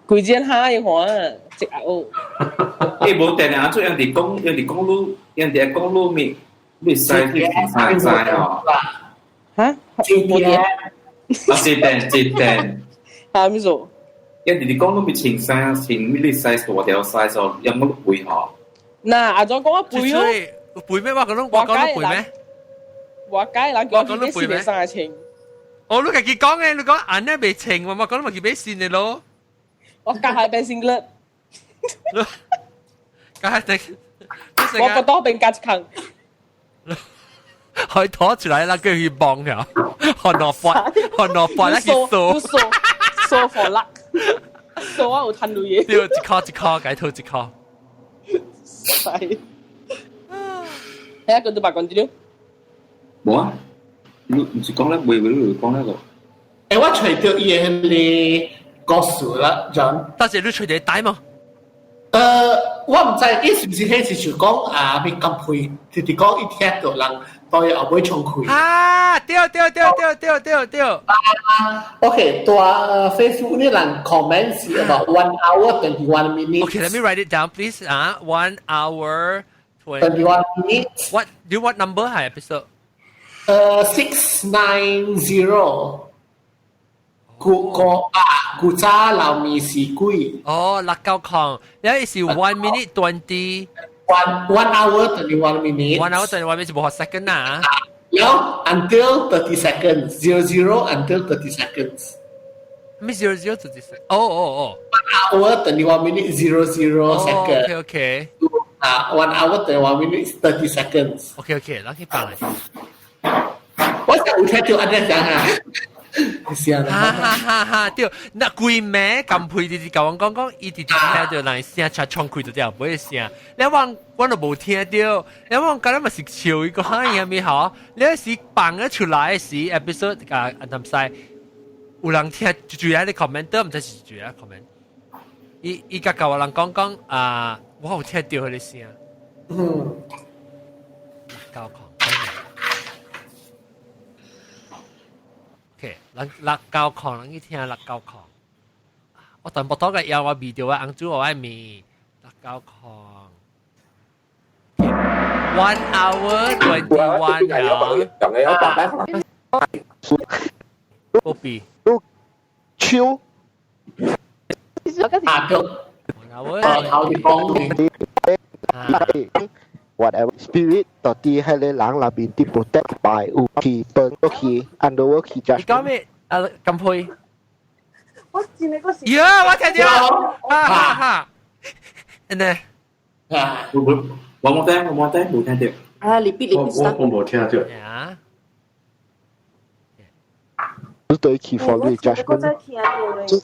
規間蝦伊看，食啊哦。欸，無定定做人哋講，人哋講你，人哋講你咪，你使去使使哦。嚇？冇電。啊，這電這電。啊，咩做？因為你講都未穿 size，穿咩 size 大條 size 哦，有冇背嗬？嗱，阿總講我背咯。背咩？我講我講背咩？我解人講你背咩？三穿。哦，你家己講嘅，你講按呢未穿，我講你咪去買新的咯。我加下變 singlet。加下定。我覺得變加一坑。可以拖出來啦，叫佢幫佢，看落發，看落發，一去數數數 for luck，數我有趁到嘢。對，一箍一箍，解套一箍。係。係啊，佢都白講啲。冇啊，你唔是講咧，未未你講那個。誒，我除掉伊個故事啦，John。但是你除掉帶嗎？我唔知，伊是唔是迄時就講啊，咪咁配，就是講伊聽到人對後尾衝開。啊，對對對對對對對。啊，OK，對 Facebook 呢人 comment 是 about 1 hour 21 minutes。 Okay, let me write it down, please. 啊，1 hour 21 minutes. What do you what number 係 episode？ 690。古個啊，古早老面是鬼。哦，六九空，你是 1 minute 20。 1 hour 21 minutes。 1 hour 21 minutes 無 second 啊。有 until 30 seconds, 00 until 30 seconds。咩 00 30 second？哦哦哦。 1 hour 21 minutes 00 seconds。 OK OK。啊，1 hour 21 minutes 30 seconds。 OK OK，咱去放嚟。我就有聽到按呢講啊。是啊，哈哈哈！哈對，那規暝咁配直直共我講講，伊直直聽到人聲出衝開就掉，不會聲。你話我都無聽到，你話我剛才嘛是笑伊個哈樣咪好，你是放咗出來時 episode 啊，阿南西有人聽，就住喺你 comment，唔知是住喺 comment。伊伊甲舊人講講啊，我有聽到彼个聲。嗯，教狂。OK，咱六九空，咱去聽六九空。我淡薄多個腰我味到我紅煮我愛麵六九空。1 hour 21 了。波比。超。啊對。 1 hour。頭講。 Whatever spirit 到底係你人那邊啲 protect by 有去分去 underworld 去 judge。你講咩？啊，咁配？我見你嗰時。呀！我聽到，哈哈哈。呢？啊！我冇聽，我冇聽，冇聽到。啊，你必你必我冇聽到。呀！你對去 follow judgment。就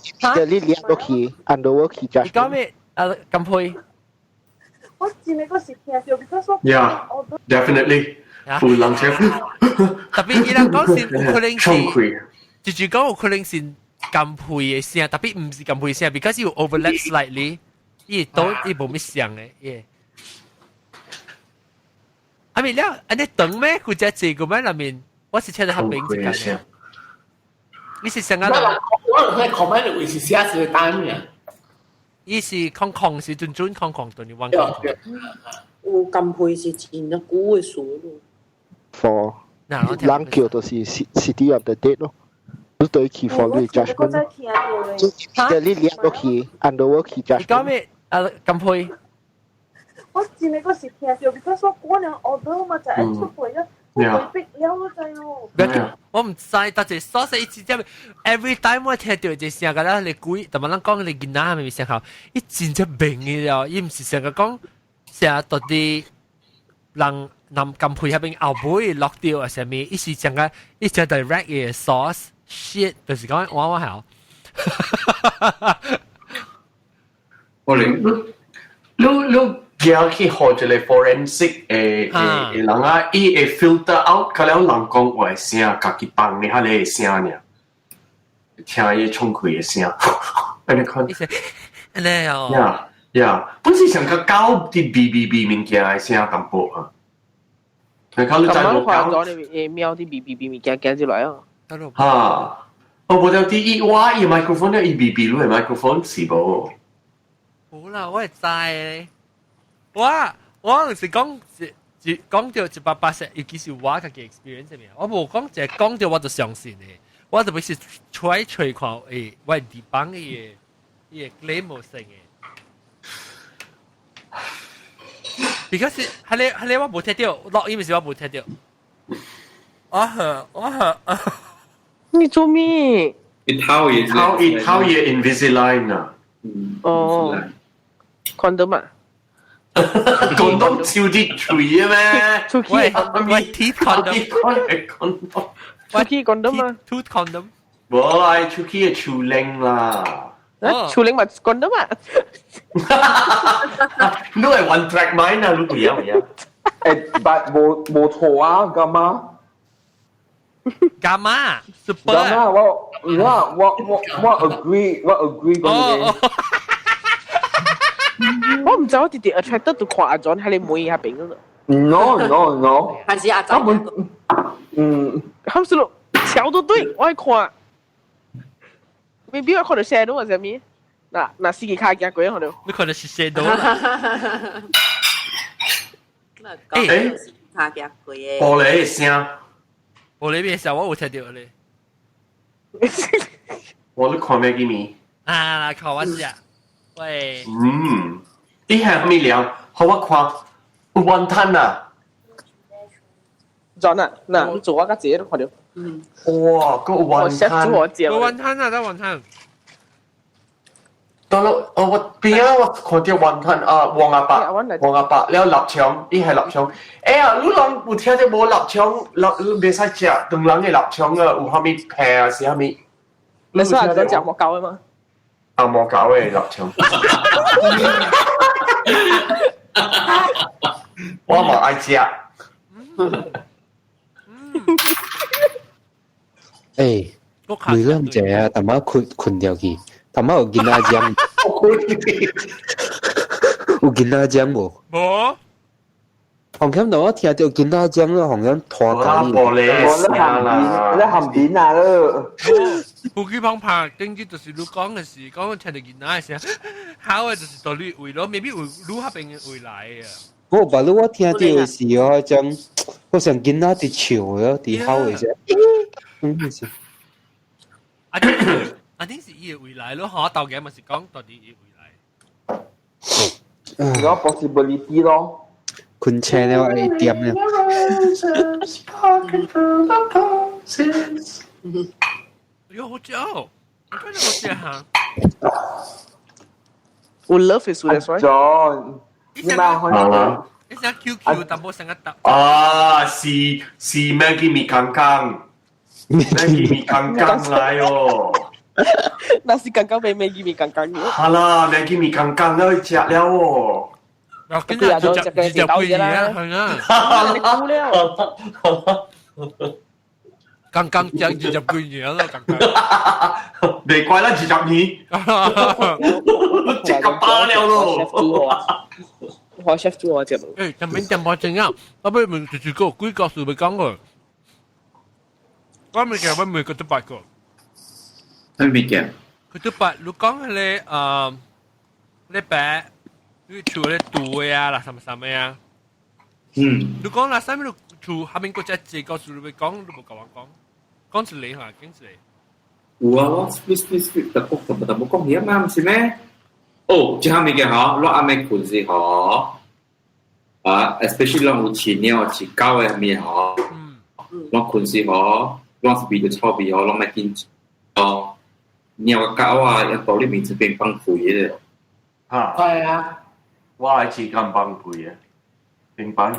你兩個去 underworld 去 judge。你講咩？啊，咁配？我見你嗰時聽到，because 我 Yeah, definitely. 有人聽。特別伊人講是有可能是，就是講有可能是咁配的聲，特別毋是咁配聲，because 有 overlap slightly，伊都伊無咩像的，耶。啊咪了，按呢長咩？佢只這個咩內面，我是聽到較明一點。你是想啊？我我 comment 位是寫一個單嘅。伊是空空是準準空空對你玩空空。有咁配是真久的事咯。 For 人叫就是 City of the Dead 咯，你對去 follow judgment。就你兩個去 underworld 去 judgment。你講咩？啊，咁配？我見你嗰時聽到，because 我嗰兩 order 嘛就係出嚟啦，我逼了咯就哦。我唔知，但係所以一直 every time 我聽到一聲個啦，你鬼，同埋咱講你囡仔係咪聲好？伊真正明嘅了，伊毋是成個講成日到底人南金配迄邊後尾落掉啊啥物，伊是成個伊只 direct 嘅 source shit，就是講我我好。我哋你你。行去學一個 forensic 的的人啊，伊會 filter out 較了人講話的聲，家己放的彼个聲爾，聽伊衝開的聲，按呢款。按呢哦。呀呀，本是上較狗佇嗶嗶嗶物件的聲淡薄啊。你看你知無狗？咗你貓佇嗶嗶嗶物件行入來哦。哈，我無了佇伊我伊 microphone 了，伊嗶嗶你的 microphone 是無？無啦，我會知。我我是講，就講到180，尤其是我家己 experience 面，我無講就講到我就相信嘅，我特別是揣揣看我地方嘅伊個 claim 無成嘅。Because 係你我無聽到，錄音時我無聽到。我呵我呵，你做咩？一套嘢，一套嘢 Invisalign 啊。哦，condom 啊？ condom 超啲嘴啊咩？出去喂喂，teeth condom，出去 condom 啊？tooth condom。無愛出去嘅樹靈啦。啊，樹靈咪 condom 啊？你係 one track mind 啊？你不要呀？但無錯啊，幹嘛？幹嘛？Super。幹嘛？我 agree，我 agree 講嘅。我唔知我直直 attracted 到看阿 John 喺你妹下邊嗰度。 No no no，還是阿仔。嗯，他們說橋都對，我愛看。未必我看到 shadow 或者咩？嗱嗱司機卡行過看到。你看到是 shadow 啦。誒，卡行過嘅。玻璃的聲。玻璃咩聲？我有聽到咧。我都看咩嘅面？啊，看我知啊。喂。嗯，你係咩料？好我看有雲吞啊。 John 啊，嗱，做我家姐都看到。嗯。哇，個雲吞。個雲吞啊，得雲吞。到了，哦，我邊啊，我看到雲吞啊，黃阿伯，黃阿伯，了臘腸，伊係臘腸。哎呀，你人有聽到無臘腸？臘你袂使食，唐人嘅臘腸啊，有啥物皮啊，是啥物？你說係講食魔狗嘅嗎？啊，魔狗嘅臘腸。我嘛愛食。誒，女人姐啊，淡仔困困掉去，淡仔有囡仔講。有囡仔講無？無。洪險到我聽到囡仔講咯，洪險拖咖喱。我咧含邊啊咯。有幾幫拍，頂住就是你講嘅是，講聽到囡仔嘅聲，好嘅就是到你為咯，未必為你那邊嘅未來啊。我把你我聽到嘅時候，將我想囡仔佇笑咯，佇吼嘅時，嗯是。啊，頂是伊嘅未來咯，嗬，導演咪是講到底伊未來。有 possibility 咯。困車了會點了。喲，好食哦！我覺得好食哈。我 love is that's why。 John，你嘛可以？你想 QQ，但冇成個答。啊，是是 Maggie 米剛剛，Maggie 米剛剛來哦。那是剛剛被 Maggie 米剛剛嘅。好啦，Maggie 米剛剛要食了哦。跟住就食嘅就貴啦，係啊，你估了。剛剛食20幾年咯，剛剛。未怪啦，20年。食個飽了咯。我 chef 煮我食。誒，前面點播正啊，我俾問住住個幾個數未講過。我未見，我未覺得八個。咩物件？佢都八，你講係咧，你白。你厝咧賭的啊啦，什麼什麼啊？嗯。你講啦，啥物你厝下面國家這個數你講，你無甲我講，講一個嚇，講一個。有啊，我 split split split，特講特特無講嘢嘛，毋是咩？哦，這項物件吼，我暗暝睏時吼，啊，especially 咱有飼貓飼狗的物吼，我睏時吼，我是味著臭味吼，攏愛緊哦，貓狗啊，一到你面前變放屁的。嚇！係啊。我愛食干放屁的，明白？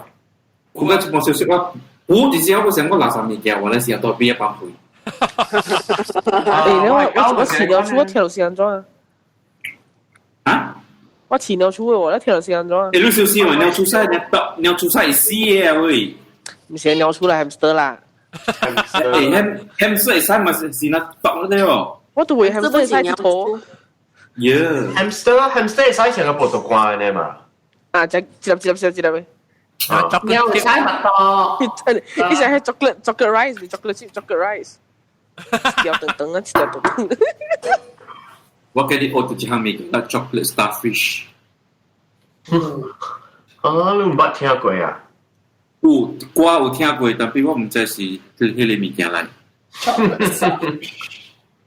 我個一般消息我，我直接我想我垃圾物件，我咧時候都變一放屁。誒，我飼鳥厝，我聽到是安怎啊？啊？我飼鳥厝的，我咧聽到是安怎啊？誒，你小心喎，鳥出世，鳥出世會死的喂！毋是鳥出來 hamster 啦。誒，hamster 會使嘛是是那毒的哦。我都會 hamster 會使一頭。 Yeah. Hamster 會使成個葡萄乾的嘛？啊，就一粒一粒小一粒的。貓會使蜜多。你想係 chocolate chocolate rice，chocolate chip chocolate rice。一條長長啊，一條長長。我記得學到一項物件叫 chocolate starfish。啊，你毋捌聽過啊？有歌有聽過，但係我毋知是迄個物件來。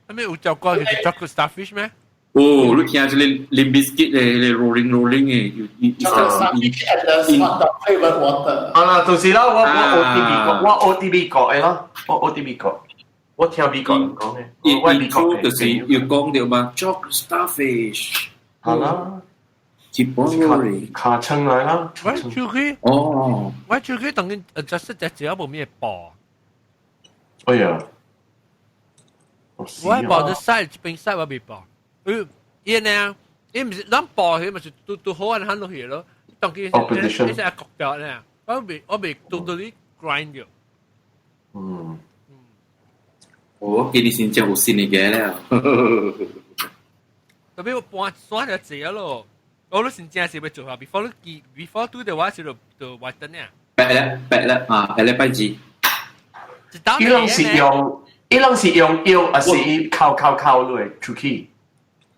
係咪有隻歌叫做 Chocolate Starfish 咩？哦，你聽這個 Limp Bizkit 的那個 Rolling Rolling 的，有有 Starfish and the hot dog flavored water。啊啦，就是啦，我我 OT 美國，我 OT 美國的咯，我 OT 美國，我聽美國人講的，我美國就是有講到嘛，Chocolate Starfish。好啦。卡卡稱來啦。我出去。哦。我出去等於 adjust 隻只無咩播。哎呀。我播咗 side 這邊 side 我未播。佢伊呢，伊毋是咱播佢咪是拄拄好按喊落去咯。當佢伊是焗掉呢，我未 totally grind 掉。嗯。我今年先正有新的嘅了。特別我搬刷就濟咯。我都先正是要做下，before 你記，before 拄著我是就就活等呢。白了白了啊，白禮拜二。伊攏是用藥，還是伊扣扣扣落出去？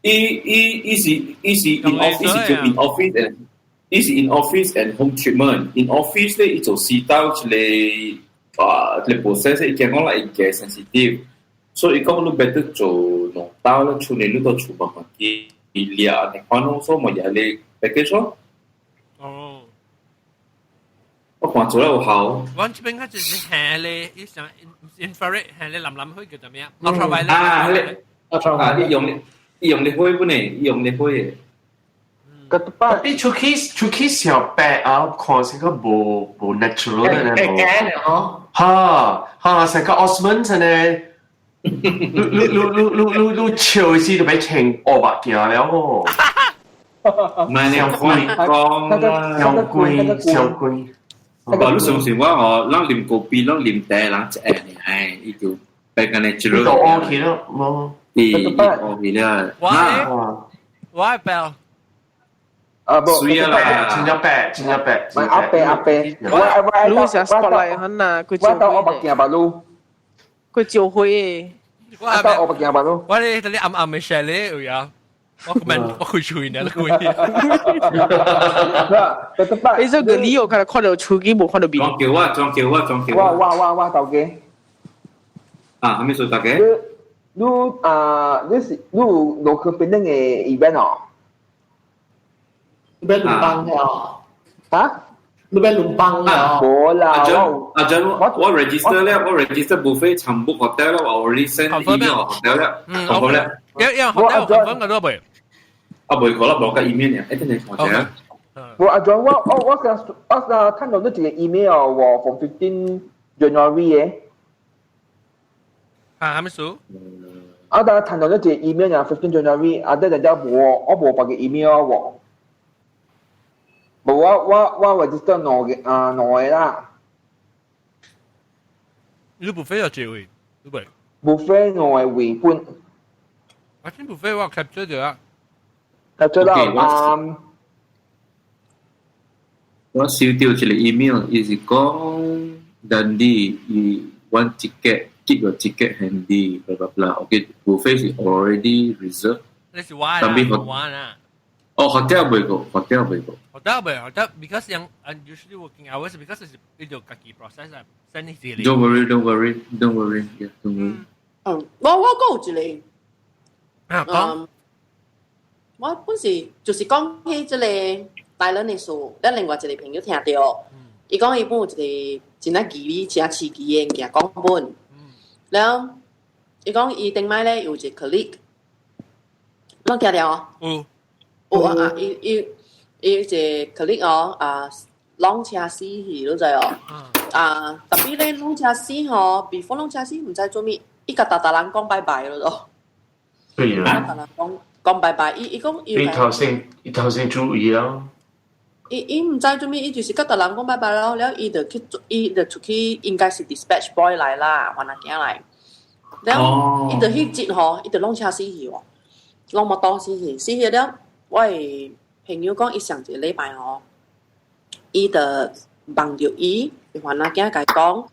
伊是 in office 是叫 in office and 伊是 in office and home treatment。in office 咧，伊做試到一個啊，一個 process，伊驚講啦，伊嘅 sensitive，所以伊講你 better 做兩刀咧，出年你到厝慢慢去掠，你看攏所嘛也係 package 咯。哦。我看做了有效。我這邊較就是下咧，伊上 infrared 下咧藍藍火叫做咩啊？ultraviolet 啊，迄個啊，伊用咧火本呢，伊用咧火的。個你出去出去上白啊，看成個無無 natural 的呢。會驚的吼。哈哈，成個 Osman 真的，你你你你你你你笑一時就欲穿烏目鏡了吼。唔係你講啦，上貴上貴。哦，你相信我哦，咱啉咖啡，咱啉茶，人一下呢，哎，伊就變個 natural。都 OK 了，無。伊 OK 了。我我白。啊，無，水啊啦，真正白，真正白。阿伯阿伯，我你成 spotlight 很啊，佢我到烏目鏡吧路，佢照灰。我到烏目鏡吧路。我咧，等你暗暗嘅 share 咧，有呀。我問我開喙呢，開。你這個理由看看到手機，無看到面。裝叫我，裝叫我，裝叫我。我我我頭家。啊，係咪說大家？你啊，你是你有落去檳城的 event 哦？你欲輪幫了？啊？你欲輪幫了？無啦，阿張阿張，我 register 了，我 register buffet 全部 hotel 了，我 already send email hotel 了，confirm 了。一一 hotel confirm 個都未？啊，未可能無個 email 呢？一陣你看下。無阿張，我我我剛我剛看到你一個 email 喎，from 15 January 的。啊，係咪數？啊，但係看到你一個 email 啊，15 January，啊，等陣間無，我無別個 email 喎。無我我我 register 兩個啊兩個啦。你 buffet 有幾位？你未？buffet 兩個位本。我先 buffet 我 capture 咗啊。 capture 到啊。我收到一個 email，伊是講 Dundee 伊 one ticket keep your ticket handy blah blah blah。OK，buffet 是 already reserved。你是我啦，我啦。哦，hotel 未過，hotel 未過。 hotel 未，hotel because 用 usually working hours because 是伊就家己 process 啊，send 你一個。 Don't worry, don't worry, don't worry, yeah, don't worry。嗯，我我閣有一個。啊，講。我本是就是講起這個大人的事，咱另外一個朋友聽到，伊講伊本有一個真啊奇理、真刺激的物件講本，然後伊講伊頂擺咧有一個 colleague，攏聽到哦？有。有啊啊！伊伊伊一個 colleague 哦啊，攏車死去，你知哦？啊，特別咧攏車死吼，before 攏車死毋知做物，伊共逐逐人講拜拜咯。對啊。逐人講講拜拜，伊伊講伊頭先伊頭先注意啊。伊伊毋知做物，伊就是佮逐人講拜拜咯，了伊就去做，伊就出去，應該是 dispatch boy 來啦，還阿囝來。了，伊就彼日吼，伊就攏車死去喎，攏摩托死去，死去了。我的朋友講，伊上一個禮拜吼，伊就問著伊，伊番仔囝共伊講，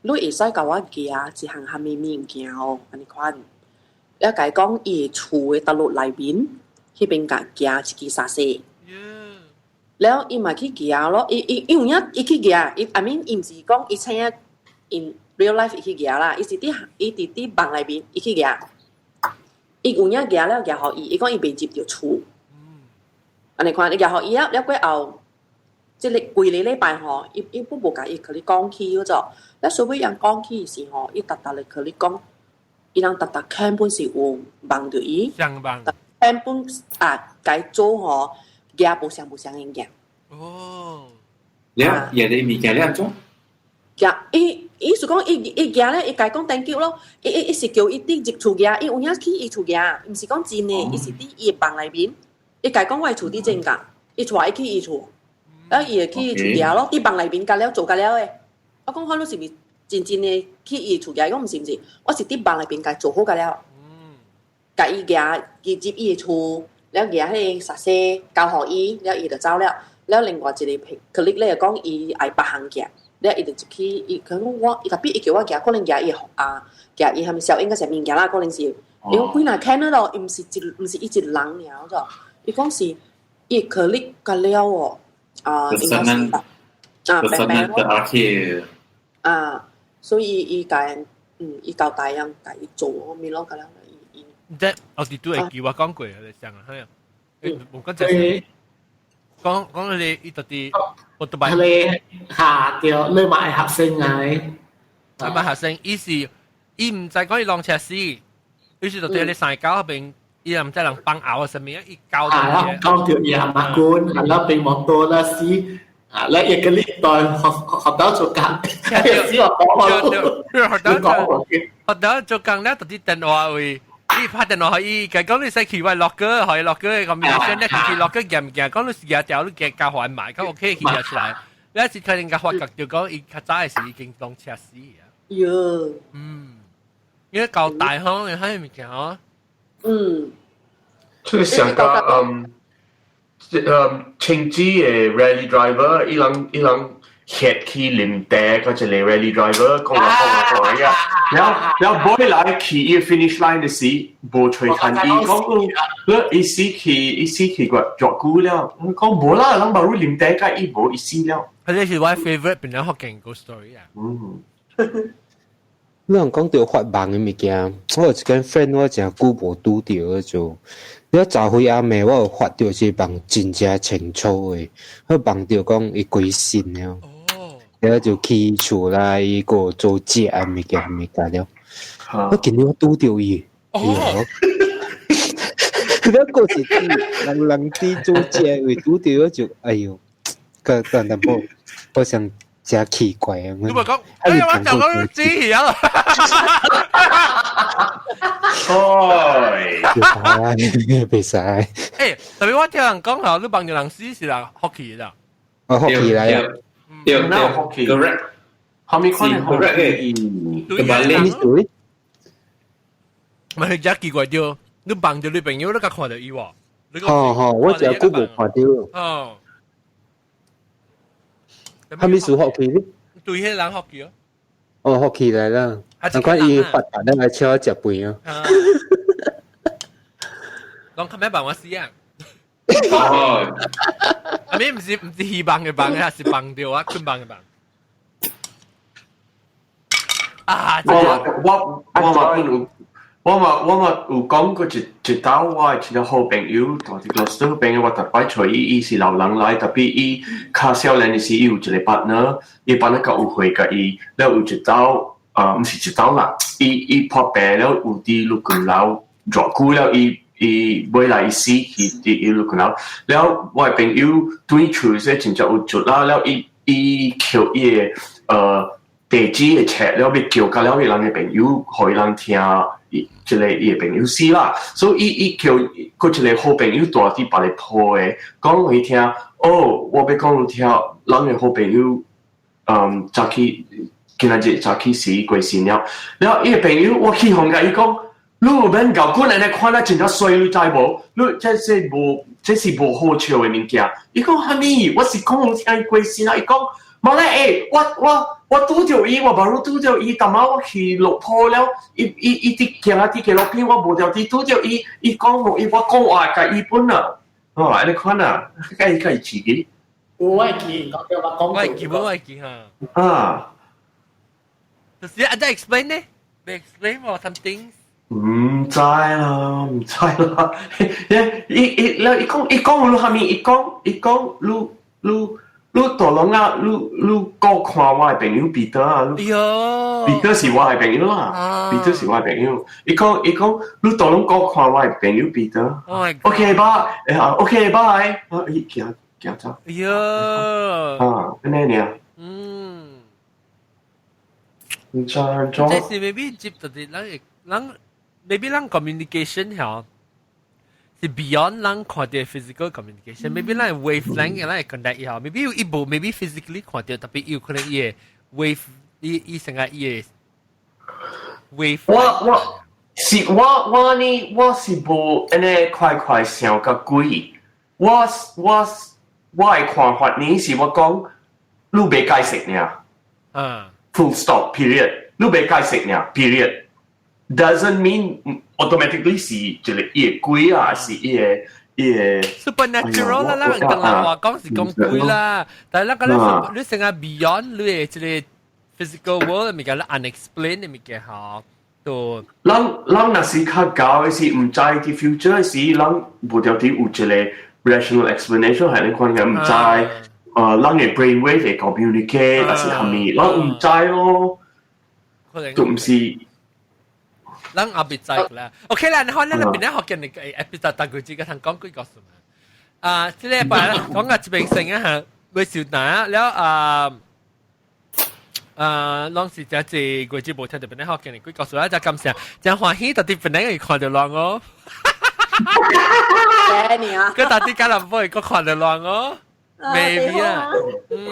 你會使共我寄一項啥物物件哦，按呢款。了共伊講，伊的厝的倒落內面，彼邊共寄一支沙士。了伊嘛去舉咯，伊伊伊有影伊去舉，伊 I mean 伊毋是講伊請 in real life 伊去舉啦，伊是佇伊佇佇夢內面伊去舉，伊有影舉了舉予伊，伊講伊袂入著厝。按呢款，伊舉予伊啊，了過後，這個幾个禮拜吼，伊伊本無共伊佮你講起嗰種，了所尾人講起時吼，伊逐逐咧佮你講，伊人逐逐根本是有夢著伊，相夢，根本啊，共做吼，舉無相無相應嘅。哦，了，也你物件了怎？舉伊伊是講伊伊舉咧，伊共講 thank you 咯，伊伊伊是叫伊佇入厝舉，伊有影去伊厝舉，毋是講真的，伊是佇伊的夢內面，伊共講我的厝佇正港，伊帶伊去伊厝，啊伊會去伊厝舉咯，佇夢內面甲了做甲了的。我講看你是毋是真真的去伊厝舉？伊講毋是毋是，我是佇夢內面共做好甲了，共伊舉，伊入伊的厝，了舉彼個沙交予伊，了伊就走了。了另外一個 colleague 咧講伊愛別項舉。了伊就入去，伊佢講我，伊特別伊叫我舉，可能舉伊啊，舉伊蝦米小應該是物件啦，可能是，伊講幾若看咯，伊毋是一毋是伊一人爾咋，伊講是伊 colleague 甲了哦，啊，應該是啊，白白咯，啊，所以伊共伊交代樣共伊做咩咯，甲了伊伊。即我哋都會記我講過，你想啊，係啊，無講就係。講講你伊到底我都擺。你下對，你買學生啊？你買學生，伊是伊毋知講伊浪車死，伊是到底你山溝嗰邊，伊又毋知人幫拗啊啥物，伊交到。交到伊阿媽官，啊啦被摩托啦死，啊啦一個禮拜學學到做工，死學講學到做工咧，到底電話位。伊拍電話予伊，共講你使去我落歌，予伊落歌個 combination 咧，去落歌行毋行？講你是行條，你行交還買，較 OK 去出來。你一是可能共發覺就講伊較早的時已經當車死啊。喲。嗯，因為夠大方，你睇物件哦。嗯。這個上個青子的 rally driver，伊人伊人。歇去啉茶，個一個 rally driver 講啊講啊講啊，然後然後尾來去伊 finish line 的時，無揣趁伊講，你伊死去伊死去個作久了，我講無啦，人無啉茶，甲伊無伊死了。佢這是我 favorite 邊兩學勁個 story 啊。嗯。你人講到發夢的物件，我有一間 friend 我誠久無拄著就，你昨昏暗暝我有發著一個夢真正清楚的，我夢著講伊過身了。了就去厝內伊個做食啊物件物件了，我今日我拄著伊，哦，了個是人人佇做食位拄著我就哎喲，個個淡薄好像真奇怪啊！你咪講，哎呀，我就講知啊！哎，袂使。欸，特別我聽人講吼，你幫著人死是人福氣啦。哦，福氣來啊！對對，correct。後面可能 correct 嘅，對。咪係真奇怪對，你幫著你朋友，你較看著伊喎。吼吼，我真久無看著。哦。啥物事福氣呢？對，彼人福氣哦。哦，福氣來啦！難怪伊發達，咱來請我食飯哦。講較咩辦我死啊？哦，阿咪毋是毋是希望的望，還是望著我困夢的夢。啊！我我我嘛有，我嘛我嘛有講過一一道我的一個好朋友，大一個小朋友，我逐擺揣伊，伊是老人來，特別伊較少年的時，伊有一個 partner，伊 partner 較有歲共伊，了有一道，毋是一道啦，伊伊破病了，有佇愈近樓偌久了，伊。伊尾來伊死去佇伊愈近樓，了我的朋友對厝說真正有力啦，了伊伊抾伊的地址的冊，了欲叫甲了伊人的朋友，予伊人聽，伊這個伊的朋友死啦，所以伊伊叫閣一個好朋友住佇別个鋪的，講予伊聽，哦，我欲講予聽，咱的好朋友，早起今仔日早起死過身了，了伊的朋友我去予共伊講。你有免𠢕阮按呢看咱真正衰，你知無？你這是無，這是無好笑的物件。伊講蝦米？我是講予聽伊過身啊！伊講，無咧，欸，我我我拄著伊，我無路拄著伊，逐擺我去落鋪了，伊伊伊佇行啊佇街路邊，我無著佇拄著伊，伊講予伊，我講話共伊本啊，哦，按呢款啊，共伊共伊刺激。有我會記，講叫我講。我會記，我會記哈。啊。就是啊，再 explain 呢？未 explain 我 something。唔知啦，唔知啦。伊伊伊講伊講你蝦米？伊講伊講你你你大龍啊！你你過看我的朋友彼得啊！彼得是我的朋友啦，彼得是我的朋友。伊講伊講你大龍過看我的朋友彼得。OK bye，OK bye。啊，伊行行走。哎喲。啊，按呢爾。唔知按怎。這是 maybe 接到啲人人 maybe 咱 communication 嗬，是 beyond 咱看到 physical communication，maybe 咱 wavelength 咱會 connect 以後，maybe 有一步 maybe physically 看到，特別有可能伊個 wave 伊伊成個伊個 wave。我我是我我呢，我是無按呢快快想甲鬼，我我我的看法呢是我講，你袂解釋爾。Full stop period，你袂解釋爾 period。Doesn't mean automatically 是一個伊個鬼啊，是伊個伊個 supernatural 啦，咱當然話講是講鬼啦，但係咱講你你成個 beyond 你的這個 physical world 物件，unexplained 的物件吼，都咱咱若是較高的是毋知佇 future 時，咱無條啲有一個 rational explanation 係你看嘅毋知，咱的 brainwave 會 communicate，還是蝦米，咱毋知咯，都毋是。咱後別知啦。OK 啦，你看咱邊咧學緊你個 episode 大句子個通講幾個數嘛？啊，這禮拜講個這邊成啊嚇，會少難了啊。啊，攏是這這個節無聽到邊咧學緊你幾個數啦，就感謝，真歡喜，特別邊咧會看到人哦。謝你啊！佢特啲加林波會看到人哦，maybe 啊，嗯。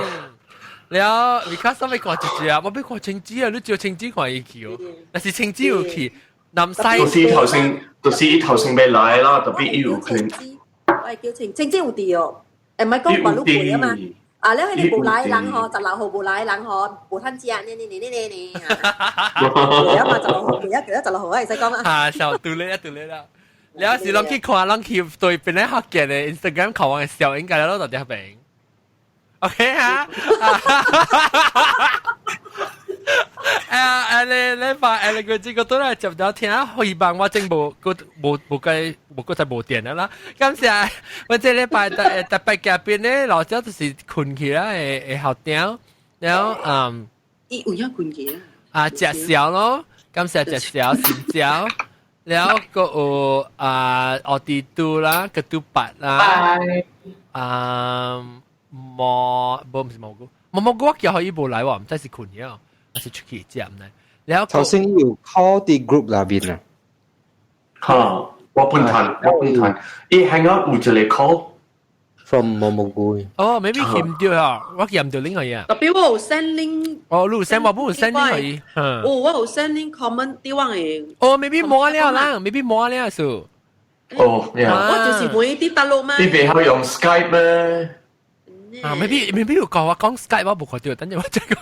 了，because 我欲看一隻啊，我欲看青子啊，你照青子看伊去哦，但是青子有去南西。就是頭先，就是伊頭先欲來啦，特別伊有可能。我係叫青青子有佇哦，誒唔係講白鹿會啊嘛。啊，你迄個無來人吼，16號無來人吼，無趁食，呢呢呢呢呢呢。對啊嘛，十六號，記得記得十六號，會使講啊。啊，笑對咧，對咧啦。了是攏去看，攏去對邊咧學見的 Instagram 看我的笑，應該攏到這邊。OK 哈。啊！你你發你個這個都來接到聽，希望我真無個無無個無個再無電啦。感謝我這禮拜特特別嘉賓咧，老早就是睏去啦，會會校長，然後嗯，伊有影睏去啊？啊，食宵咯，感謝食宵新椒，然後個有啊奧迪都啦，個都八啦，啊蘑無毋是蘑菇，蘑蘑菇我叫伊無來喎，毋知是睏去哦。還是出去食毋知。然後頭先有 call 佇 group 內面啊。哈，我本談，我本談，伊 hang up 有一個 call from 蘑蘑菇。哦，maybe 撳唔到啊，我撳唔到另外嘢。特別我有 send link。哦，你有 send 我冇有 send link 去。哦，我有 send link comment 佇我的。哦，maybe 冇了啦，maybe 冇了數。哦，我就是問佇大陸嘛。你袂曉用 Skype 咩？啊，maybe maybe 有講我講 Skype 我無看到，等陣我這個。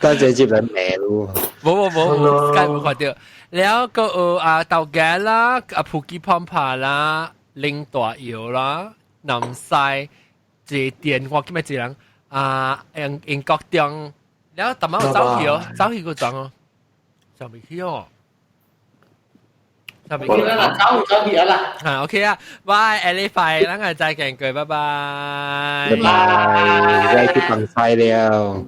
多謝接人名咯。冇冇冇，Skype 無看到。แล้วก็有啊豆莢啦，啊普吉胖帕啦，林大姚啦，南西這電話叫咩字人啊？英英國中，แล้ว淡仔有走去哦，走去個裝哦，上未去哦。上未去啦，走走去啦。啊，OK 啊，拜，下禮拜咱個再見過，拜拜。拜拜，再去放晒了。